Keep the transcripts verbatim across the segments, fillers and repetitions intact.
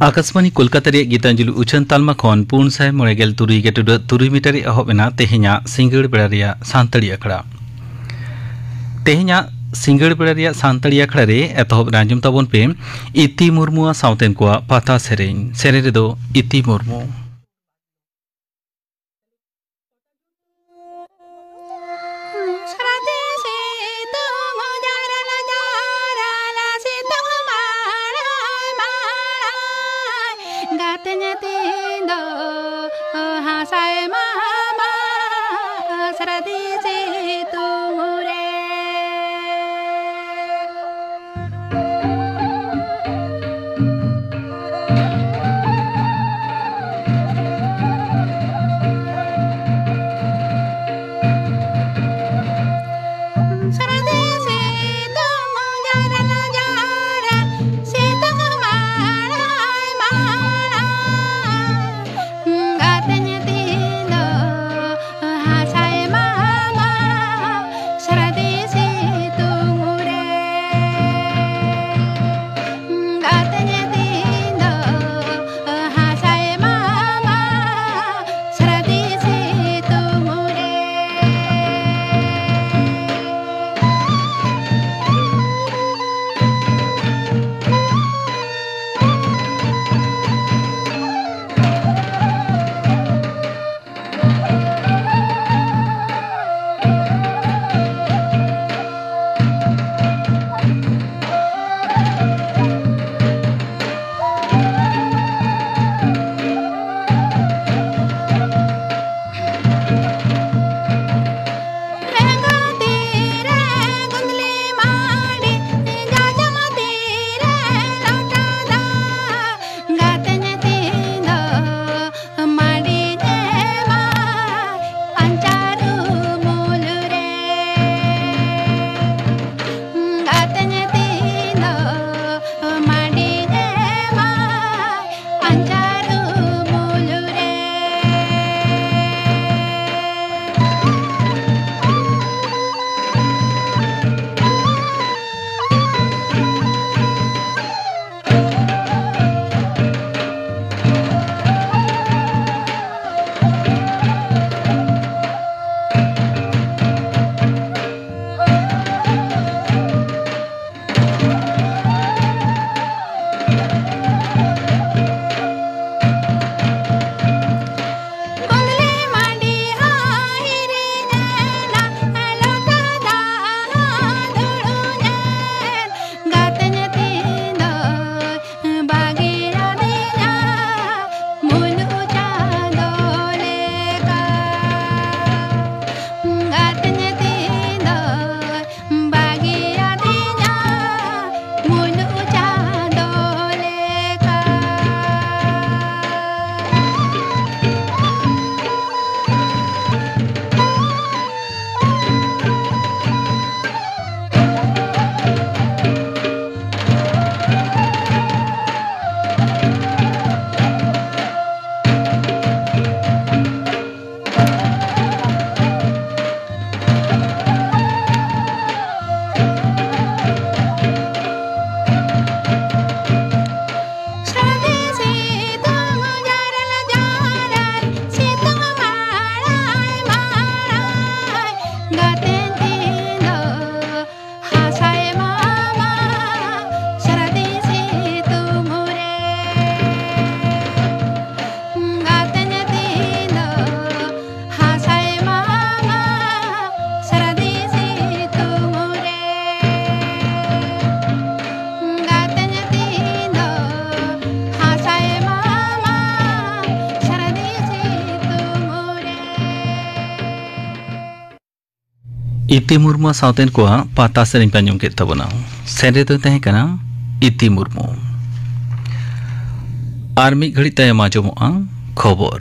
ᱟᱠᱟᱥᱵᱟᱱᱤ ᱠᱳᱞᱠᱟᱛᱟ ᱨᱮᱭᱟᱜ ᱜᱤᱛᱟᱧᱡᱚᱞᱤ ᱩᱪᱷᱟᱹᱱ ᱛᱟᱞᱢᱟ ᱠᱷᱚᱱ ᱯᱩᱱ ᱥᱟᱭ ᱢᱚᱬᱮ ᱜᱮᱞ ᱛᱩᱨᱩᱭ ᱜᱮᱴᱩᱰᱟᱹᱜ ᱛᱩᱨᱩᱭ ᱢᱤᱴᱟᱨ ᱨᱮ ᱮᱦᱚᱵ ᱮᱱᱟ ᱛᱮᱦᱮᱧᱟᱜ ᱥᱤᱸᱜᱟᱹᱲ ᱵᱮᱲᱟ ᱨᱮᱭᱟᱜ ᱥᱟᱱᱛᱟᱲᱤ ᱟᱠᱷᱲᱟ᱾ ᱛᱮᱦᱮᱧᱟᱜ ᱥᱤᱸᱜᱟᱹᱲ ᱵᱮᱲᱟ ᱨᱮᱭᱟᱜ ᱥᱟᱱᱛᱟᱲᱤ ᱟᱠᱷᱲᱟ ᱨᱮ ᱮᱛᱚᱦᱚᱵ ᱨᱮ ᱟᱸᱡᱚᱢ ᱛᱟᱵᱚᱱ ᱯᱮ ᱤᱛᱤ ᱢᱩᱨᱢᱩᱣᱟᱜ ᱥᱟᱶᱛᱮᱱ ᱠᱚᱣᱟᱜ ᱯᱟᱛᱟ ᱥᱮᱨᱮᱧ᱾ ᱥᱮᱨᱮᱧ ᱨᱮᱫᱚ ᱤᱛᱤ ᱢᱩᱨᱢᱩ᱾ ᱜᱟᱛᱮᱧ ᱛᱤᱧ ᱫᱚ ᱦᱟᱥᱟᱭ ᱢᱟᱢᱟ ᱥᱟᱹᱨᱫᱤ ᱥᱤᱛᱩᱝ ᱨᱮ᱾ ᱤᱛᱤ ᱢᱩᱨᱢᱩ ᱥᱟᱶᱛᱮᱱ ᱠᱚᱣᱟᱜ ᱯᱟᱛᱟ ᱥᱮᱨᱮᱧ ᱯᱮ ᱟᱸᱡᱚᱢ ᱠᱮᱫ ᱛᱟᱵᱚᱱᱟ᱾ ᱥᱮᱨᱮᱧ ᱫᱚ ᱛᱟᱦᱮᱸ ᱠᱟᱱᱟ ᱤᱛᱤ ᱢᱩᱨᱢᱩ᱾ ᱟᱨ ᱢᱤᱫ ᱜᱷᱟᱹᱲᱤᱡ ᱛᱟᱭᱚᱢ ᱟᱸᱡᱚᱢᱚᱜᱼᱟ ᱠᱷᱚᱵᱚᱨ᱾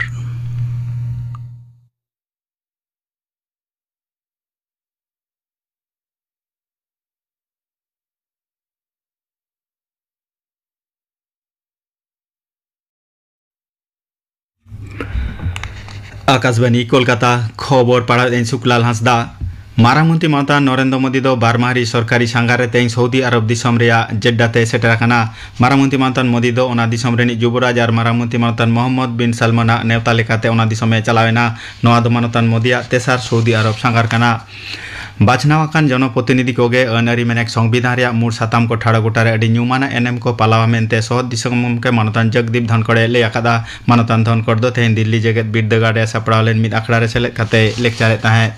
ᱟᱠᱟᱥᱵᱟᱱᱤ ᱠᱳᱞᱠᱟᱛᱟ, ᱠᱷᱚᱵᱚᱨ ᱯᱟᱲᱦᱟᱣᱮᱫ ᱟᱹᱧ ᱥᱩᱠᱞᱟᱞ ᱦᱟᱸᱥᱫᱟ᱾ ᱢᱟᱨᱟᱝ ᱢᱚᱱᱛᱨᱤ ᱢᱟᱱᱚᱛᱟᱱ ᱱᱚᱨᱮᱱᱫᱨᱚ ᱢᱳᱫᱤ ᱫᱚ ᱵᱟᱨ ᱢᱟᱦᱟ ᱨᱤ ᱥᱚᱨᱠᱟᱨᱤ ᱥᱟᱸᱜᱷᱟᱨ ᱨᱮ ᱛᱮᱦᱮᱧ ᱥᱳᱣᱫᱤ ᱟᱨᱚᱵ ᱫᱤᱥᱚᱢ ᱨᱮᱭᱟᱜ ᱡᱮᱰᱰᱟ ᱛᱮ ᱥᱮᱴᱮᱨ ᱟᱠᱟᱱᱟ᱾ ᱢᱟᱨᱟᱝ ᱢᱚᱱᱛᱨᱤ ᱢᱟᱱᱚᱛᱟᱱ ᱢᱳᱫᱤ ᱫᱚ ᱚᱱᱟ ᱫᱤᱥᱚᱢ ᱨᱤᱱᱤᱡ ᱡᱩᱵᱚᱨᱟᱡᱽ ᱟᱨ ᱢᱟᱨᱟᱝ ᱢᱚᱱᱛᱨᱤ ᱢᱟᱱᱚᱛᱟᱱ ᱢᱚᱦᱚᱢᱢᱚᱫᱽ ᱵᱤᱱ ᱥᱟᱞᱢᱟᱱᱟᱜ ᱱᱮᱣᱛᱟ ᱞᱮᱠᱟᱛᱮ ᱚᱱᱟ ᱫᱤᱥᱚᱢᱮ ᱪᱟᱞᱟᱣ ᱮᱱᱟ᱾ ᱱᱚᱣᱟ ᱫᱚ ᱢᱟᱱᱚᱛᱟᱱ ᱢᱳᱫᱤᱭᱟᱜ ᱛᱮᱥᱟᱨ ᱥᱳᱣᱫᱤ ᱟᱨᱚᱵ ᱥᱟᱸᱜᱷᱟᱨ ᱠᱟᱱᱟ᱾ ᱵᱟᱪᱷᱱᱟᱣ ᱟᱠᱟᱱ ᱡᱚᱱᱚᱯᱨᱚᱛᱤᱱᱤᱫᱷᱤ ᱠᱚᱜᱮ ᱟᱹᱱ ᱟᱹᱨᱤ ᱢᱮᱱᱮᱠ ᱥᱚᱝᱵᱤᱫᱷᱟᱱ ᱨᱮᱭᱟᱜ ᱢᱩᱲ ᱥᱟᱛᱟᱢ ᱠᱚ ᱴᱷᱟᱲᱚ ᱜᱚᱴᱟ ᱨᱮ ᱟᱹᱰᱤ ᱧᱩᱢᱟᱱᱟᱜ ᱮᱱᱮᱢ ᱠᱚ ᱯᱟᱞᱟᱣᱟ ᱢᱮᱱᱛᱮ ᱥᱚᱦᱚᱫ ᱫᱤᱥᱚᱢ ᱜᱚᱢᱠᱮ ᱢᱟᱱᱚᱛᱟᱱ ᱡᱚᱜᱽᱫᱤᱯ ᱫᱷᱚᱱᱠᱚᱲ ᱮ ᱞᱟᱹᱭ ᱟᱠᱟᱫᱟ᱾ ᱢᱟᱱᱚᱛᱟᱱ ᱫᱷᱚᱱᱠᱚᱲ ᱫᱚ ᱛᱮᱦᱮᱧ ᱫᱤᱞᱞᱤ ᱡᱮᱜᱮᱛ ᱵᱤᱨᱫᱟᱹᱜᱟᱲ ᱨᱮ ᱥᱟᱯᱲᱟᱣ ᱞᱮᱱ ᱢᱤᱫ ᱟᱠᱷᱲᱟ ᱨᱮ ᱥᱮᱞᱮᱫ ᱠᱟᱛᱮ ᱞᱮᱠᱪᱟᱨᱮᱫ ᱛᱟᱦᱮᱸᱫ᱾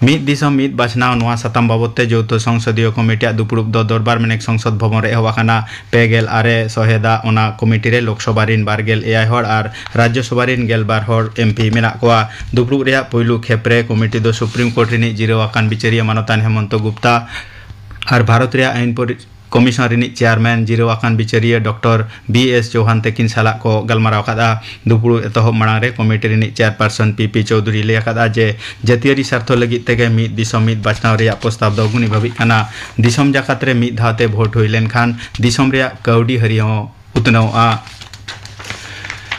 ᱢᱤᱫ ᱫᱤᱥᱚᱢ ᱢᱤᱫ ᱵᱟᱪᱷᱱᱟᱣ ᱱᱚᱣᱟ ᱥᱟᱛᱟᱢ ᱵᱟᱵᱚᱛ ᱛᱮ ᱡᱳᱣᱛᱷᱚ ᱥᱚᱝᱥᱚᱫᱤᱭᱚ ᱠᱚᱢᱤᱴᱤᱭᱟᱜ ᱫᱩᱯᱲᱩᱵ ᱫᱚ ᱫᱚᱨᱵᱟᱨ ᱢᱮᱱᱮᱠ ᱥᱚᱝᱥᱚᱫ ᱵᱷᱚᱵᱚᱱ ᱨᱮ ᱮᱦᱚᱵ ᱟᱠᱟᱱᱟ᱾ ᱯᱮ ᱜᱮᱞ ᱟᱨᱮ ᱥᱚᱦᱮᱫᱟ ᱚᱱᱟ ᱠᱚᱢᱤᱴᱤ ᱨᱮ ᱞᱳᱠᱥᱚᱵᱷᱟ ᱨᱤᱱ ᱵᱟᱨ ᱜᱮᱞ ᱮᱭᱟᱭ ᱦᱚᱲ ᱟᱨ ᱨᱟᱡᱽᱭᱚᱥᱚᱵᱷᱟ ᱨᱤᱱ ᱜᱮᱞ ᱵᱟᱨ ᱦᱚᱲ ᱮᱢ ᱯᱤ ᱢᱮᱱᱟᱜ ᱠᱚᱣᱟ᱾ ᱫᱩᱯᱲᱩᱵ ᱨᱮᱭᱟᱜ ᱯᱩᱭᱞᱩ ᱠᱷᱮᱯ ᱨᱮ ᱠᱚᱢᱤᱴᱤ ᱫᱚ ᱥᱩᱯᱨᱤᱢ ᱠᱳᱨᱴ ᱨᱤᱱᱤᱡ ᱡᱤᱨᱟᱹᱣ ᱟᱠᱟᱱ ᱵᱤᱪᱟᱹᱨᱤᱭᱟᱹ ᱢᱟᱱᱚᱛᱟᱱ ᱦᱮᱢᱚᱱᱛᱚ ᱜᱩᱯᱛᱟ ᱟᱨ ᱵᱷᱟᱨᱚᱛ ᱨᱮᱭᱟᱜ ᱟᱹᱭᱤᱱ ᱯᱚᱨᱤ-, ᱠᱚᱢᱤᱥᱚᱱ ᱨᱤᱱᱤᱡ ᱪᱮᱭᱟᱨᱢᱮᱱ ᱡᱤᱨᱟᱹᱣ ᱟᱠᱟᱱ ᱵᱤᱪᱟᱹᱨᱤᱭᱟᱹ ᱰᱚᱠᱴᱚᱨ ᱵᱤ ᱮᱥ ᱪᱳᱣᱦᱟᱱ ᱛᱟᱹᱠᱤᱱ ᱥᱟᱞᱟᱜ ᱠᱚ ᱜᱟᱞᱢᱟᱨᱟᱣ ᱟᱠᱟᱫᱼᱟ᱾ ᱫᱩᱯᱲᱩᱵ ᱮᱛᱚᱦᱚᱵ ᱢᱟᱲᱟᱝ ᱨᱮ ᱠᱚᱢᱤᱴᱤ ᱨᱤᱱᱤᱡ ᱪᱮᱭᱟᱨᱯᱟᱨᱥᱚᱱ ᱯᱤ ᱯᱤ ᱪᱳᱣᱫᱷᱩᱨᱤ ᱞᱟᱹᱭ ᱟᱠᱟᱫᱼᱟ ᱡᱮ ᱡᱟᱹᱛᱤᱭᱟᱹᱨᱤ ᱥᱟᱨᱛᱷᱚ ᱞᱟᱹᱜᱤᱫ ᱛᱮᱜᱮ ᱢᱤᱫ ᱫᱤᱥᱚᱢ ᱢᱤᱫ ᱵᱟᱪᱷᱱᱟᱣ ᱨᱮᱭᱟᱜ ᱯᱨᱚᱥᱛᱟᱵ ᱫᱚ ᱜᱩᱱᱤ ᱵᱷᱟᱹᱵᱤᱜ ᱠᱟᱱᱟ᱾ ᱫᱤᱥᱚᱢ ᱡᱟᱠᱟᱛ ᱨᱮ ᱢᱤᱫ ᱫᱷᱟᱣ ᱛᱮ ᱵᱷᱳᱴ ᱦᱩᱭ ᱞᱮᱱᱠᱷᱟᱱ ᱫᱤᱥᱚᱢ ᱨᱮᱭᱟᱜ ᱠᱟᱹᱣᱰᱤ ᱦᱟᱹᱨᱤ ᱦᱚᱸ ᱩᱛᱱᱟᱹᱣᱚᱜᱼᱟ᱾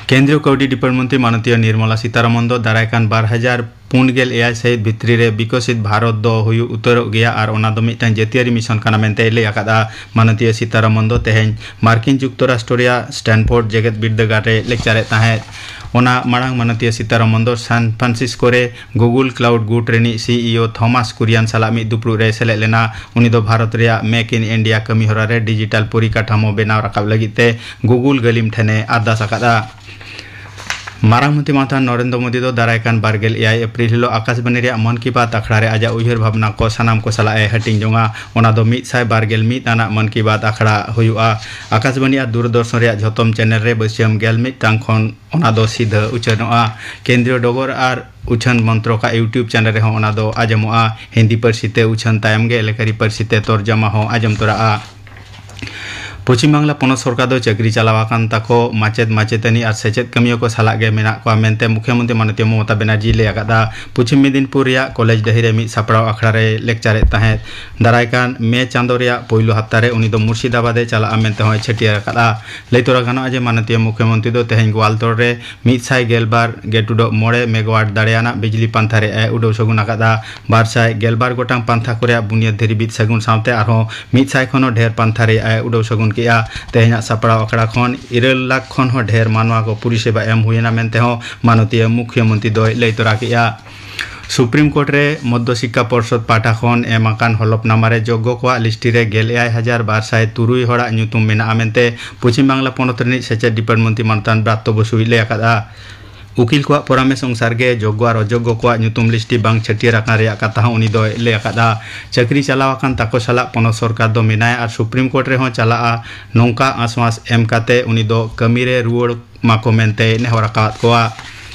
ᱠᱮᱱᱫᱨᱤᱭᱚ ᱠᱟᱹᱣᱰᱤ ᱰᱤᱯᱟᱨᱴ ᱢᱚᱱᱛᱨᱤ ᱢᱟᱱᱚᱛᱤᱭᱟᱹ ᱱᱤᱨᱢᱚᱞᱟ ᱥᱤᱛᱟᱨᱟᱢᱚᱱ ᱫᱚ ᱫᱟᱨᱟᱭ ᱠᱟᱱ ᱵᱟᱨ ᱦᱟᱡᱟᱨ ᱯᱩᱱ ᱜᱮᱞ ᱮᱭᱟᱭ ᱥᱟᱹᱦᱤᱛ ᱵᱷᱤᱛᱨᱤ ᱨᱮ ᱵᱤᱠᱚᱥᱤᱛ ᱵᱷᱟᱨᱚᱛ ᱫᱚ ᱦᱩᱭᱩᱜ ᱩᱛᱟᱹᱨᱚᱜ ᱜᱮᱭᱟ ᱟᱨ ᱚᱱᱟ ᱫᱚ ᱢᱤᱫᱴᱟᱝ ᱡᱟᱹᱛᱤᱭᱟᱹᱨᱤ ᱢᱤᱥᱚᱱ ᱠᱟᱱᱟ ᱢᱮᱱᱛᱮᱭ ᱞᱟᱹᱭ ᱟᱠᱟᱫᱼᱟ᱾ ᱢᱟᱱᱚᱛᱤᱭᱟᱹ ᱥᱤᱛᱟᱨᱟᱢᱚᱱ ᱫᱚ ᱛᱮᱦᱮᱧ ᱢᱟᱨᱠᱤᱱ ᱡᱩᱠᱛᱚᱨᱟᱥᱴᱨᱚ ᱨᱮᱭᱟᱜ ᱥᱴᱮᱱᱯᱷᱳᱨᱰ ᱡᱮᱜᱮᱛ ᱵᱤᱨᱫᱟᱹᱜᱟᱲ ᱨᱮ ᱞᱮᱠᱪᱟᱨᱮᱫ ᱛᱟᱦᱮᱸᱫ᱾ ᱚᱱᱟ ᱢᱟᱲᱟᱝ ᱢᱟᱱᱚᱛᱤᱭᱟᱹ ᱥᱤᱛᱟᱨᱟᱢᱚᱱ ᱫᱚ ᱥᱟᱱ ᱯᱷᱨᱟᱱᱥᱤᱥᱠᱳ ᱨᱮ ᱜᱩᱜᱩᱞ ᱠᱞᱟᱣᱩᱰ ᱜᱩᱴ ᱨᱤᱱᱤᱡ ᱥᱤ ᱤ ᱳ ᱛᱷᱚᱢᱟᱥ ᱠᱩᱨᱤᱭᱟᱱ ᱥᱟᱞᱟᱜ ᱢᱤᱫ ᱫᱩᱯᱲᱩᱵ ᱨᱮ ᱥᱮᱞᱮᱫ ᱞᱮᱱᱟ᱾ ᱩᱱᱤ ᱫᱚ ᱵᱷᱟᱨᱚᱛ ᱨᱮᱭᱟᱜ ᱢᱮᱠ ᱤᱱ ᱤᱱᱰᱤᱭᱟ ᱠᱟᱹᱢᱤᱦᱚᱨᱟ ᱨᱮ ᱰᱤᱡᱤᱴᱟᱞ ᱯᱚᱨᱤᱠᱟᱴᱷᱟᱢᱳ ᱵᱮᱱᱟᱣ ᱨᱟᱠᱟᱵ ᱞᱟᱹᱜᱤᱫ ᱛᱮ ᱜᱩᱜᱩᱞ ᱜᱟᱹᱞᱤᱢ ᱴᱷᱮᱱᱮ ᱟᱨᱫᱟᱥ ᱟᱠᱟᱫᱼᱟ᱾ ᱢᱟᱨᱟᱝ ᱢᱚᱱᱛᱨᱤ ᱢᱟᱱᱛᱷᱟᱱ ᱱᱚᱨᱮᱱᱫᱨᱚ ᱢᱳᱫᱤ ᱫᱚ ᱫᱟᱨᱟᱭ ᱠᱟᱱ ᱵᱟᱨ ᱜᱮᱞ ᱮᱭᱟᱭ ᱮᱯᱨᱤᱞ ᱦᱤᱞᱳᱜ ᱟᱠᱟᱥᱵᱟᱱᱤ ᱨᱮᱭᱟᱜ ᱢᱚᱱ ᱠᱤ ᱵᱟᱛ ᱟᱠᱷᱲᱟ ᱨᱮ ᱟᱡᱟᱜ ᱩᱭᱦᱟᱹᱨ ᱵᱷᱟᱵᱽᱱᱟ ᱠᱚ ᱥᱟᱱᱟᱢ ᱠᱚ ᱥᱟᱞᱟᱜ ᱮ ᱦᱟᱹᱴᱤᱧ ᱡᱚᱝᱟ᱾ ᱚᱱᱟ ᱫᱚ ᱢᱤᱫ ᱥᱟᱭ ᱵᱟᱨ ᱜᱮᱞ ᱢᱤᱫ ᱟᱱᱟᱜ ᱢᱚᱱ ᱠᱤ ᱵᱟᱛ ᱟᱠᱷᱲᱟ ᱦᱩᱭᱩᱜᱼᱟ᱾ ᱟᱠᱟᱥᱵᱟᱱᱤ ᱟᱨ ᱫᱩᱨᱫᱚᱨᱥᱚᱱ ᱨᱮᱭᱟᱜ ᱡᱷᱚᱛᱚᱢ ᱪᱮᱱᱮᱞ ᱨᱮ ᱵᱟᱹᱥᱭᱟᱹᱢ ᱜᱮᱞ ᱢᱤᱫ ᱴᱟᱲᱟᱝ ᱠᱷᱚᱱ ᱚᱱᱟ ᱫᱚ ᱥᱤᱫᱷᱟᱹ ᱩᱪᱷᱟᱹᱱᱚᱜᱼᱟ᱾ ᱠᱮᱱᱫᱨᱤᱭᱚ ᱰᱚᱜᱚᱨ ᱟᱨ ᱩᱪᱷᱟᱹᱱ ᱢᱚᱱᱛᱨᱚᱠᱟᱜ YouTube ᱪᱮᱱᱮᱞ ᱨᱮᱦᱚᱸ ᱚᱱᱟ ᱫᱚ ᱟᱸᱡᱚᱢᱚᱜᱼᱟ᱾ ᱦᱤᱱᱫᱤ ᱯᱟᱹᱨᱥᱤ ᱛᱮ ᱩᱪᱷᱟᱹᱱ ᱛᱟᱭᱚᱢ ᱜᱮ ᱮᱞᱮᱠᱟᱨᱤ ᱯᱟᱹᱨᱥᱤ ᱛᱮ ᱛᱚᱨᱡᱚᱢᱟ ᱦᱚᱸ ᱟᱸᱡᱚᱢ ᱛᱚᱨᱟᱜᱼᱟ᱾ ᱯᱚᱪᱷᱤᱢ ᱵᱟᱝᱞᱟ ᱯᱚᱱᱚᱛ ᱥᱚᱨᱠᱟᱨ ᱫᱚ ᱪᱟᱹᱠᱨᱤ ᱪᱟᱞᱟᱣ ᱟᱠᱟᱱ ᱛᱟᱠᱚ ᱢᱟᱪᱮᱫ ᱢᱟᱪᱮᱛᱟᱹᱱᱤ ᱟᱨ ᱥᱮᱪᱮᱫ ᱠᱟᱹᱢᱤᱭᱟᱹ ᱠᱚ ᱥᱟᱞᱟᱜ ᱜᱮ ᱢᱮᱱᱟᱜ ᱠᱚᱣᱟ ᱢᱮᱱᱛᱮ ᱢᱩᱠᱷᱭᱚᱢᱚᱱᱛᱨᱤ ᱢᱟᱱᱚᱛᱤᱭᱚ ᱢᱚᱢᱚᱛᱟ ᱵᱮᱱᱟᱨᱡᱤ ᱞᱟᱹᱭ ᱟᱠᱟᱫᱟ᱾ ᱯᱚᱪᱷᱤᱢ ᱢᱮᱫᱤᱱᱯᱩᱨ ᱨᱮᱭᱟᱜ ᱠᱚᱞᱮᱡᱽ ᱰᱟᱹᱦᱤ ᱨᱮ ᱢᱤᱫ ᱥᱟᱯᱲᱟᱣ ᱟᱠᱷᱲᱟ ᱨᱮ ᱞᱮᱠᱪᱟᱨᱮᱫ ᱛᱟᱦᱮᱸᱫ᱾ ᱫᱟᱨᱟᱭ ᱠᱟᱱ ᱢᱮ ᱪᱟᱸᱫᱚ ᱨᱮᱭᱟᱜ ᱯᱳᱭᱞᱳ ᱦᱟᱯᱛᱟ ᱨᱮ ᱩᱱᱤ ᱫᱚ ᱢᱩᱨᱥᱤᱫᱟᱵᱟᱫ ᱮ ᱪᱟᱞᱟᱜᱼᱟ ᱢᱮᱱᱛᱮ ᱦᱚᱸᱭ ᱪᱷᱟᱹᱴᱭᱟᱹᱨ ᱟᱠᱟᱫᱼᱟ᱾ ᱞᱟᱹᱭ ᱛᱚᱨᱟ ᱜᱟᱱᱚᱜᱼᱟ ᱡᱮ ᱢᱟᱱᱚᱛᱤᱭᱚ ᱢᱩᱠᱷᱭᱚᱢᱚᱱᱛᱨᱤ ᱫᱚ ᱛᱮᱦᱮᱧ ᱜᱳᱣᱟᱞᱛᱚᱲ ᱨᱮ ᱢᱤᱫ ᱥᱟᱭ ᱜᱮᱞ ᱵᱟᱨ ᱜᱮᱴᱩᱰᱚᱜ ᱢᱚᱬᱮ ᱢᱮᱜᱟᱣᱟᱴ ᱫᱟᱲᱮᱭᱟᱱᱟᱜ ᱵᱤᱡᱽᱞᱤ ᱯᱟᱱᱛᱷᱟ ᱨᱮᱭᱟᱜ ᱮ ᱩᱰᱟᱹᱣ ᱥᱟᱹᱜᱩᱱ ᱟᱠᱟᱫᱼᱟ᱾ ᱵᱟᱨ ᱥᱟᱭ ᱜᱮᱞ ᱵᱟᱨ ᱜᱚᱴᱟᱝ ᱯᱟᱱᱛᱷᱟ ᱠᱚ ᱨᱮᱭᱟᱜ ᱵᱩᱱᱤᱭᱟᱹᱫ ᱫᱷᱤᱨᱤ ᱵᱤᱫ ᱥᱟᱹᱜᱩᱱ ᱥᱟᱶᱛᱮ ᱟᱨᱦᱚᱸ ᱢᱤᱫ ᱥᱟᱭ ᱠᱷᱚᱱ ᱦᱚᱸ ᱰᱷᱮᱨ ᱯᱟᱱᱛᱷᱟ ᱨᱮᱭᱟᱜ ᱮ ᱩᱰᱟᱹᱣ ᱥᱟᱹᱜᱩᱱ ᱠᱮᱫᱼᱟ᱾ ᱛᱮᱦᱮᱧᱟᱜ ᱥᱟᱯᱲᱟᱣ ᱟᱠᱷᱲᱟ ᱠᱷᱚᱱ ᱤᱨᱟᱹᱞ ᱞᱟᱠᱷ ᱠᱷᱚᱱ ᱦᱚᱸ ᱰᱷᱮᱨ ᱢᱟᱱᱣᱟ ᱠᱚ ᱯᱚᱨᱤᱥᱮᱵᱟ ᱮᱢ ᱦᱩᱭᱮᱱᱟ ᱢᱮᱱᱛᱮ ᱦᱚᱸ ᱢᱟᱱᱚᱛᱤᱭᱟᱹ ᱢᱩᱠᱷᱭᱚᱢᱚᱱᱛᱨᱤ ᱫᱚᱭ ᱞᱟᱹᱭ ᱛᱚᱨᱟ ᱠᱮᱫᱼᱟ᱾ ᱥᱩᱯᱨᱤᱢ ᱠᱳᱨᱴ ᱨᱮ ᱢᱚᱫᱽᱫᱷᱚ ᱥᱤᱠᱠᱷᱟ ᱯᱚᱨᱥᱚᱫ ᱯᱟᱦᱴᱟ ᱠᱷᱚᱱ ᱮᱢ ᱟᱠᱟᱱ ᱦᱚᱞᱚᱯᱱᱟᱢᱟ ᱨᱮ ᱡᱳᱜᱽᱜᱚ ᱠᱚᱣᱟᱜ ᱞᱤᱥᱴᱤ ᱨᱮ ᱜᱮᱞ ᱮᱭᱟᱭ ᱦᱟᱡᱟᱨ ᱵᱟᱨ ᱥᱟᱭ ᱛᱩᱨᱩᱭ ᱦᱚᱲᱟᱜ ᱧᱩᱛᱩᱢ ᱢᱮᱱᱟᱜᱼᱟ ᱢᱮᱱᱛᱮ ᱯᱚᱪᱷᱤᱢ ᱵᱟᱝᱞᱟ ᱯᱚᱱᱚᱛ ᱨᱤᱱᱤᱡ ᱥᱮᱪᱮᱫ ᱰᱤᱯᱟᱨᱴᱢᱮᱱᱴ ᱢᱚᱱᱛᱨᱤ ᱢᱟᱱᱚᱛᱟᱱ ᱵᱨᱟᱛᱛᱚ ᱵᱚᱥᱩᱭ ᱞᱟᱹᱭ ᱟᱠᱟᱫᱼᱟ᱾ ᱩᱠᱤᱞ ᱠᱚᱣᱟᱜ ᱯᱚᱨᱟᱢᱮᱥ ᱚᱱᱩᱥᱟᱨ ᱜᱮ ᱡᱳᱜᱽᱜᱚ ᱟᱨ ᱚᱡᱳᱜᱽᱜᱚ ᱠᱚᱣᱟᱜ ᱧᱩᱛᱩᱢ ᱞᱤᱥᱴᱤ ᱵᱟᱝ ᱪᱷᱟᱹᱴᱭᱟᱹᱨ ᱟᱠᱟᱱ ᱨᱮᱭᱟᱜ ᱠᱟᱛᱷᱟ ᱦᱚᱸ ᱩᱱᱤ ᱫᱚᱭ ᱞᱟᱹᱭ ᱟᱠᱟᱫᱼᱟ᱾ ᱪᱟᱹᱠᱨᱤ ᱪᱟᱞᱟᱣ ᱟᱠᱟᱱ ᱛᱟᱠᱚ ᱥᱟᱞᱟᱜ ᱯᱚᱱᱚᱛ ᱥᱚᱨᱠᱟᱨ ᱫᱚ ᱢᱮᱱᱟᱭᱟ ᱟᱨ ᱥᱩᱯᱨᱤᱢ ᱠᱳᱨᱴ ᱨᱮᱦᱚᱸ ᱪᱟᱞᱟᱜᱼᱟ, ᱱᱚᱝᱠᱟ ᱟᱸᱥᱣᱟᱸᱥ ᱮᱢ ᱠᱟᱛᱮ ᱩᱱᱤ ᱫᱚ ᱠᱟᱹᱢᱤ ᱨᱮ ᱨᱩᱣᱟᱹᱲ ᱢᱟᱠᱚ ᱢᱮᱱᱛᱮᱭ ᱱᱮᱦᱚᱨ ᱟᱠᱟᱫ ᱠᱚᱣᱟ᱾